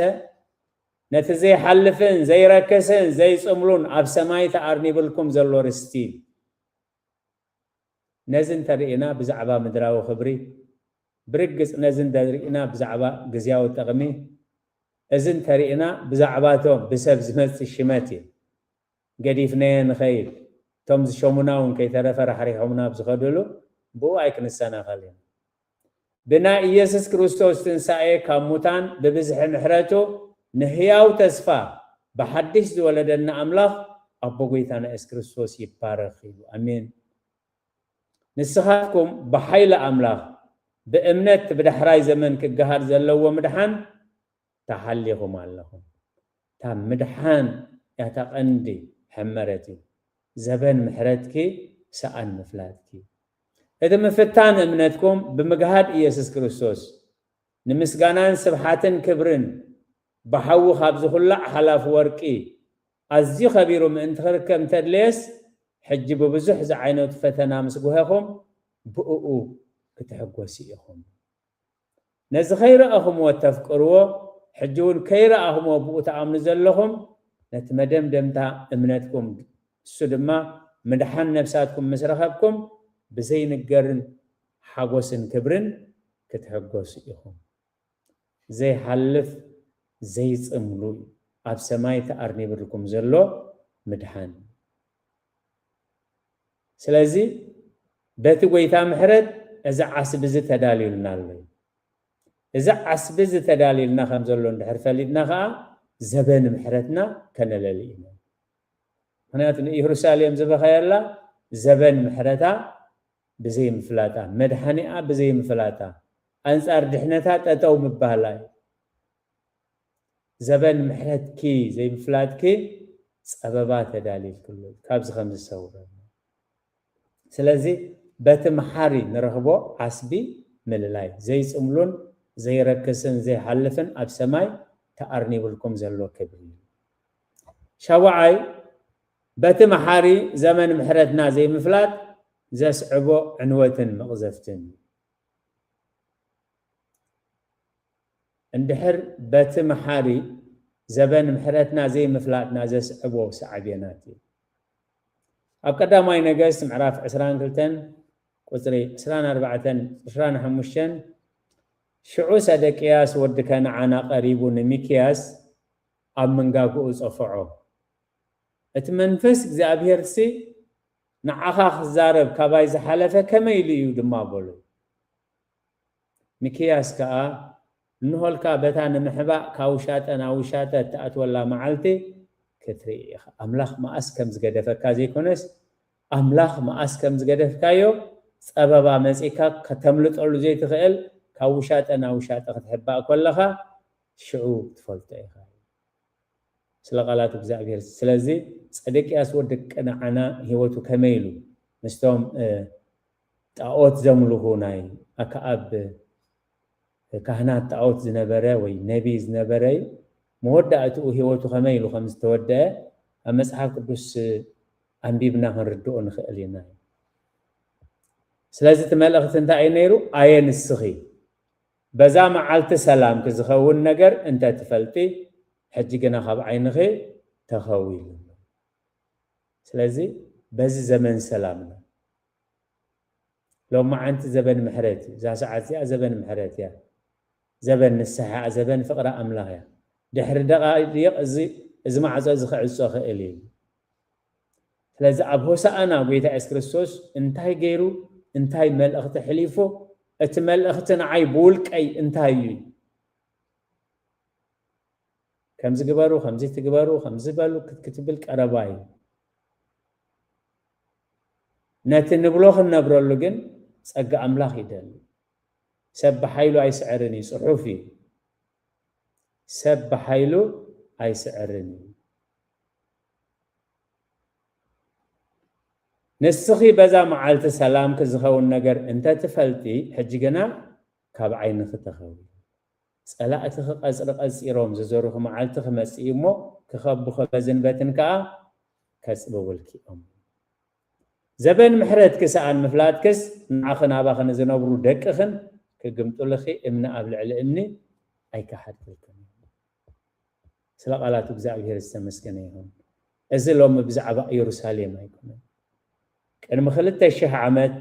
"ነቲ ዘይሓልፍን ዘይረክስን ዘይጽምሉን ኣብ ሰማይ ተኣርኒብልኩም ዘሎ ርስቲ"፣ ነዚ እንተርኢና ብዛዕባ ምድራዊ ክብሪ፣ ብርግጽ ነዚ እንተርኢና ብዛዕባ ግዝያዊ ጥቕሚ፣ እዚ እንተርኢና ብዛዕባ እቶም ብሰብ ዝመጽእ ሽመት እዩ። ገዲፍናዮ ንኸይድ፣ እቶም ዝሸሙና እውን ከይተረፈ ራሕሪሖምና ኣብ ዝኸድሉ ብኡ ኣይክንሰናኸል ኢና። ብናይ ኢየሱስ ክርስቶስ ትንሳኤ ካብ ሙታን ብብዝሒ ምሕረቱ ንህያው ተስፋ ብሓድሽ ዝወለደና ኣምላኽ ኣቦ ጎይታና የሱስ ክርስቶስ ይባረኽ ኢሉ። ኣሜን። ንስኻትኩም ብሓይሊ ኣምላኽ ብእምነት ብዳሕራይ ዘመን ክገሃድ ዘለዎ ምድሓን ተሓሊኹም ኣለኹም። እታ ምድሓን እያ እታ ቀንዲ ሕመረት እዩ። ዘበን ምሕረትኪ ሰኣን ምፍላጥኪ። እቲ ምፍታን እምነትኩም ብምግሃድ ኢየሱስ ክርስቶስ ንምስጋናን ስብሓትን ክብርን ብሓዊ ካብ ዝኹላዕ ሓላፊ ወርቂ ኣዝዩ ከቢሩ ምእንቲ ክርከብ እንተድለየስ፣ ሕጂ ብብዙሕ ዝዓይነቱ ፈተና ምስ ጉሀኹም ብእኡ ክትሕጎሱ ኢኹም። ነዚ ከይረኣኹምዎ እተፍቅርዎ፣ ሕጂ እውን ከይረኣኹምዎ ብኡ ትኣምኑ ዘለኹም፣ ነቲ መደምደምታ እምነትኩም፣ እሱ ድማ ምድሓን ነፍሳትኩም ምስ ረኸብኩም፣ ብዘይንገርን ሓጎስን ክብርን ክትሕጎሱ ኢኹም። ዘይሓልፍ፣ ዘይጽምሉ፣ ኣብ ሰማይ ተኣርኒብልኩም ዘሎ ምድሓን። ስለዚ በቲ ጎይታ ምሕረት እዚ ዓስቢ እዚ ተዳልዩልና ኣሎ። እዚ ዓስቢ እዚ ተዳልዩልና ከም ዘሎ እንድሕር ፈሊጥና ከኣ፣ ዘበን ምሕረትና ከነለሊ ኢና። ምኽንያቱ ንኢየሩሳሌም ዝበኸየላ ዘበን ምሕረታ ብዘይምፍላጣ፣ መድሓኒኣ ብዘይምፍላጣ፣ ኣንጻር ድሕነታ ጠጠው ምባላ እዩ። ዘበን ምሕረትኪ ዘይምፍላጥኪ ጸበባ ተዳሊልክሉ፣ ካብዚ ከም ዝሰውረና። ስለዚ በቲ መሓሪ ንረኽቦ ዓስቢ ምልላይ፣ ዘይጽምሉን ዘይረክስን ዘይሓልፍን ኣብ ሰማይ ተኣርኒብልኩም ዘሎ ክብሪ። ሻውዓይ፣ በቲ መሓሪ ዘመን ምሕረትና ዘይምፍላጥ ዘስዕቦ ዕንወትን መቕዘፍትን። እንድሕር በቲ መሓሪ ዘበን ምሕረትና ዘይምፍላጥና ዘስዕቦ ሳዕቤናት እዩ። ኣብ ቀዳማይ ነገስት ምዕራፍ ዕስራን ክልተን ቁጽሪ ዕስራን ኣርባዕተን ዕስራን ሓሙሽተን፣ ሽዑ ሰደቅያስ ወዲ ከነዓና ቀሪቡ ንሚክያስ ኣብ መንጋግኡ ጸፍዖ። እቲ መንፈስ እግዚኣብሄርሲ ንዓኻ ክዛረብ ካባይ ዝሓለፈ ከመይ ኢሉ እዩ ድማ በሎ። ሚክያስ ከኣ፣ እንሆልካ በታ ንምሕባእ ካብ ውሻጠ ናብ ውሻጠ እትኣትወላ መዓልቲ ክትርኢ ኢኻ። ኣምላኽ መኣስ ከም ዝገደፈካ ዘይኮነስ፣ ኣምላኽ መኣስ ከም ዝገደፍካዮ ጸበባ መጺካ ከተምልጠሉ ዘይትኽእል፣ ካብ ውሻጠ ናብ ውሻጠ ክትሕባእ ከለኻ ሽዑ ትፈልጦ ኢኻ። ስለ ቃላት እግዚኣብሔር። ስለዚ ጸደቅያስ ወዲ ቀነዓና ህይወቱ ከመይ ኢሉ ምስቶም፣ እ፣ ጣኦት ዘምልኹ ናይ ኣክኣብ ካህናት ጣኦት ዝነበረ ወይ ነቢ ዝነበረ እዩ። መወዳእትኡ ህይወቱ ከመይ ኢሉ ከም ዝተወደአ ኣብ መጽሓፍ ቅዱስ ኣንቢብና ክንርድኦ ንኽእል ኢና። ስለዚ እቲ መልእኽቲ እንታይ እዩ ነይሩ? ኣየ ንስኺ በዛ መዓልቲ ሰላምኪ ዝኸውን ነገር እንተ ትፈልጢ፣ ሕጂ ግና ካብ ዓይንኺ ተኸዊሉ። ስለዚ በዚ ዘመን ሰላምና፣ ሎማዓንቲ ዘበን ምሕረት እዩ። እዛ ሰዓት እዚኣ ዘበን ምሕረት እያ። ዘበን ንስሓ እያ፣ ዘበን ፍቕሪ ኣምላኽ እያ። ድሕሪ ደቓይቕ እዚ፣ እዚ ማዕጾ እዚ ክዕጾ ክእል እዩ። ስለዚ ኣብ ሆሳዕና ጎይታ የሱስ ክርስቶስ እንታይ ገይሩ፣ እንታይ መልእኽቲ ሕሊፉ፣ እቲ መልእኽቲ ንዓይ ብውልቀይ እንታይ እዩ? ከምዚ ግበሩ፣ ከምዚ ትግበሩ፣ ከምዚ በሉ ክት-፣ ክትብል ቀረባ እዩ። ነቲ ንብሎ ክንነብረሉ ግን ጸጋ ኣምላኽ ይደሊ። ሰብ ብሓይሉ ኣይስዕርን እዩ፣ ጽሑፍ እዩ። ሰብ ብሓይሉ ኣይስዕርን እዩ። ንስኺ በዛ መዓልቲ ሰላምኪ ዝኸውን ነገር እንተ ትፈልጢ፣ ሕጂ ግና ካብ ዓይንኺ ተኸዊሉ። ጸላእትኺ ቀጽሪ ቀጺሮም ዝዘሩኺ መዓልቲ ክመጽእ እዩ እሞ፣ ክኸቡኺ መዝንበትን ከኣ ከጽብቡልኪ እዮም። ዘበን ምሕረትኪ ሰኣን ምፍላጥክስ፣ ንዓኺ ናባኺ ንዝነብሩ ደቅኽን ክግምጡልኺ እምኒ ኣብ ልዕሊ እምኒ ኣይከሓድክልክን። ስለ ቃላቱ እግዚኣብሔር ዝተመስገነ ይኹን። እዚ ሎሚ ብዛዕባ ኢየሩሳሌም ኣይኮነን። ቅድሚ ክልተ ሽሕ ዓመት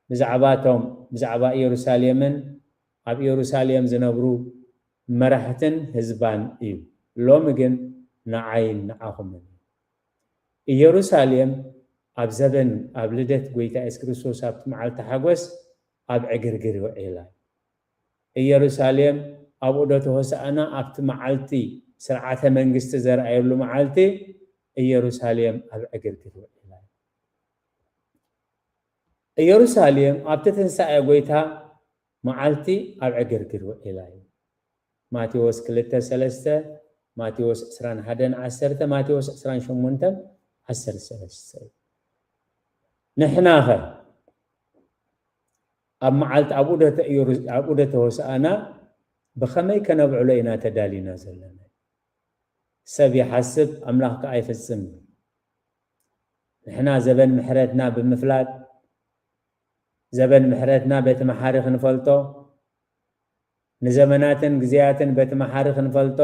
ብዛዕባ እቶም፣ ብዛዕባ ኢየሩሳሌምን ኣብ ኢየሩሳሌም ዝነብሩ መራሕትን ህዝባን እዩ። ሎሚ ግን ንዓይን ንዓኹምን እዩ። ኢየሩሳሌም ኣብ ዘበን፣ ኣብ ልደት ጎይታ የሱስ ክርስቶስ ኣብቲ መዓልቲ ሓጎስ ኣብ ዕግርግር ውዒላ። ኢየሩሳሌም ኣብ ዑደት ሆሳዕና ኣብቲ መዓልቲ ስርዓተ መንግስቲ ዘርኣየሉ መዓልቲ ኢየሩሳሌም ኣብ ዕግርግር ውዒላ። ኢየሩሳሌም ኣብቲ ትንሳኤ ጎይታ መዓልቲ ኣብ ዕግርግር ውዒላ እዩ። ማቴዎስ ክልተ ሰለስተ፣ ማቴዎስ ዕስራን ሓደን ዓሰርተ፣ ማቴዎስ ዕስራን ሸሞንተን ዓሰርተ ሰለስተ እዩ። ንሕናኸ ኣብ መዓልቲ፣ ኣብ ዑደተ ኢየሩ-፣ ኣብ ዑደተ ሆሳዕና ብኸመይ ከነብዕሎ ኢና ተዳሊና ዘለና? ሰብ ይሓስብ፣ ኣምላኽ ከኣ ይፍጽም። ንሕና ዘበን ምሕረትና ብምፍላጥ፣ ዘበን ምሕረትና በቲ መሓሪ ክንፈልጦ፣ ንዘመናትን ግዜያትን በቲ መሓሪ ክንፈልጦ፣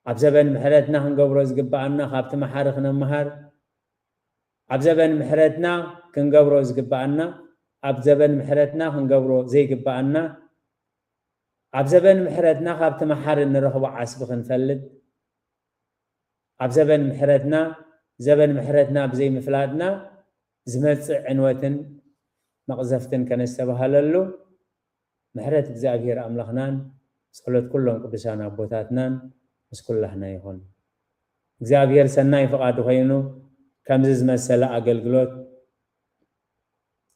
ኣብ ዘበን ምሕረትና ክንገብሮ ዝግብኣና ካብቲ መሓሪ ክንምሃር፣ ኣብ ዘበን ምሕረትና ክንገብሮ ዝግብኣና፣ ኣብ ዘበን ምሕረትና ክንገብሮ ዘይግብኣና፣ ኣብ ዘበን ምሕረትና ካብቲ መሓሪ እንረኽቦ ዓስቢ ክንፈልጥ፣ ኣብ ዘበን ምሕረትና፣ ዘበን ምሕረትና ብዘይምፍላጥና ዝመጽእ ዕንወትን መቕዘፍትን ከነስተባህለሉ፣ ምሕረት እግዚኣብሔር ኣምላኽናን ጸሎት ኩሎም ቅዱሳን ኣቦታትናን ምስ ኩላህና ይኹን። እግዚኣብሔር ሰናይ ፍቓዱ ኮይኑ ከምዚ ዝመሰለ ኣገልግሎት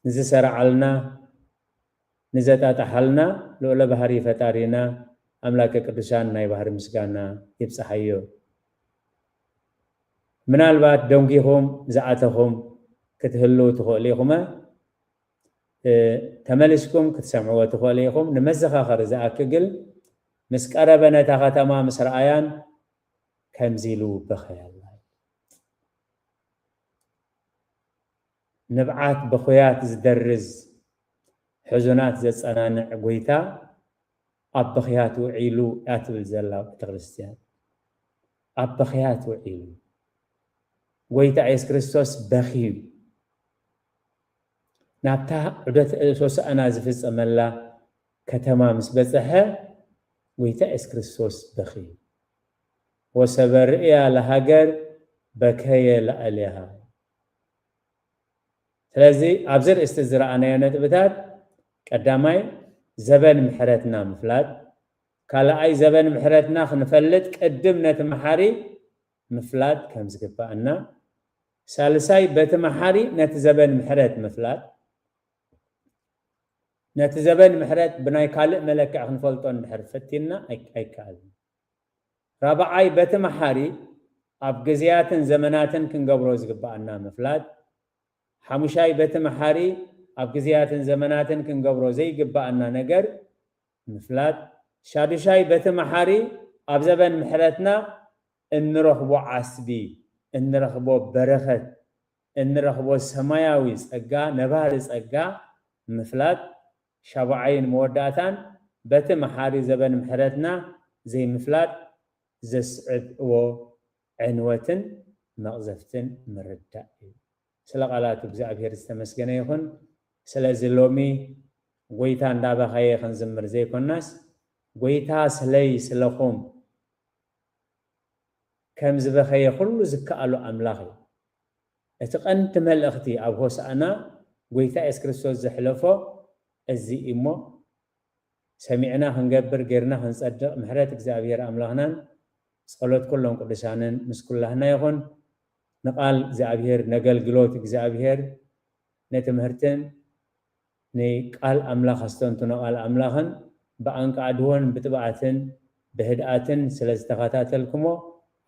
ንዝሰራዓልና፣ ንዘጣጣሓልና ልዑለ ባህሪ ፈጣሪና ኣምላከ ቅዱሳን ናይ ባህሪ ምስጋና ይብጽሓዮ። ምናልባት ደንጊኹም ዝኣተኹም ክትህልው ትኽእሉ ኢኹመ፣ እ፣ ተመሊስኩም ክትሰምዕዎ ትኽእሉ ኢኹም። ንመዘኻኸሪ ዝኣክል ግን ምስ ቀረበ ነታ ከተማ ምስ ረኣያን ከምዚ ኢሉ በኸየላ። ንብዓት በኹያት ዝደርዝ፣ ሕዙናት ዘጸናንዕ ጎይታ ኣብ በኽያት ውዒሉ እያ ትብል ዘላ ቤተክርስትያን። ኣብ በኽያት ውዒሉ። ጎይታ የሱስ ክርስቶስ በኽዩ። ናብታ ዑደት ሆሳዕና ዝፍጸመላ ከተማ ምስ በጽሐ፣ ጎይታ የሱስ ክርስቶስ በኽዩ። "ወሰበ ርእያ ለሃገር በከየ ለእሌሃ።" ስለዚ ኣብዚ ርእስቲ ዝረኣናዮ ነጥብታት፣ ቀዳማይ ዘበን ምሕረትና ምፍላጥ፣ ካልኣይ ዘበን ምሕረትና ክንፈልጥ ቅድም ነቲ መሓሪ ምፍላጥ ከም ዝግባኣና፣ ሳልሳይ በቲ መሓሪ ነቲ ዘበን ምሕረት ምፍላጥ፣ ነቲ ዘበን ምሕረት ብናይ ካልእ መለክዕ ክንፈልጦ እንድሕር ፈቲንና ኣይ-፣ ኣይከኣልን። ራብዓይ በቲ መሓሪ ኣብ ግዜያትን ዘመናትን ክንገብሮ ዝግባኣና ምፍላጥ፣ ሓሙሻይ በቲ መሓሪ ኣብ ግዜያትን ዘመናትን ክንገብሮ ዘይግባኣና ነገር ምፍላጥ፣ ሻዱሻይ በቲ መሓሪ ኣብ ዘበን ምሕረትና እንረኽቦ ዓስቢ፣ እንረኽቦ በረኸት፣ እንረኽቦ ሰማያዊ ጸጋ፣ ነባሪ ጸጋ ምፍላጥ፣ ሻብዓይን መወዳእታን በቲ መሓሪ ዘበን ምሕረትና ዘይምፍላጥ ዘስዕብዎ ዕንወትን መቕዘፍትን ምርዳእ እዩ። ስለ ቃላቱ እግዚኣብሔር ዝተመስገነ ይኹን። ስለዚ ሎሚ ጎይታ እንዳበኸየ ክንዝምር ዘይኮናስ፣ ጎይታ ስለይ ስለኹም ከም ዝበኸየ ኩሉ ዝከኣሎ ኣምላኽ እዩ። እቲ ቀንዲ መልእኽቲ ኣብ ሆሳዕና ጎይታ የሱስ ክርስቶስ ዘሕለፎ እዚ እዩ እሞ፣ ሰሚዕና ክንገብር፣ ጌርና ክንጸድቕ፣ ምሕረት እግዚኣብሔር ኣምላኽናን ጸሎት ኩሎም ቅዱሳንን ምስ ኩላህና ይኹን። ንቃል እግዚኣብሔር፣ ነገልግሎት እግዚኣብሔር፣ ንትምህርትን ንቃል ኣምላኽ ኣስተንትኖ ቃል ኣምላኽን ብኣንቃዕድዎን ብትብዓትን ብህድኣትን ስለ ዝተኸታተልኩሞ፣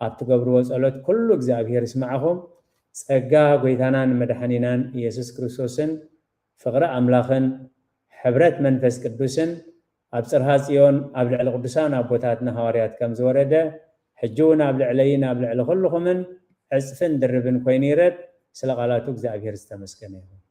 ኣብ ትገብርዎ ጸሎት ኩሉ እግዚኣብሔር ይስማዕኹም። ጸጋ ጎይታናን መድሓኒናን ኢየሱስ ክርስቶስን ፍቕሪ ኣምላኽን ሕብረት መንፈስ ቅዱስን ኣብ ጽርሃ ጽዮን ኣብ ልዕሊ ቅዱሳን ኣቦታትና ሃዋርያት ከም ዝወረደ፣ ሕጂ እውን ኣብ ልዕለይን ኣብ ልዕሊ ኩልኹምን ዕጽፍን ድርብን ኮይኑ ይረድ። ስለ ቃላቱ እግዚኣብሔር ዝተመስገነ ይኹን።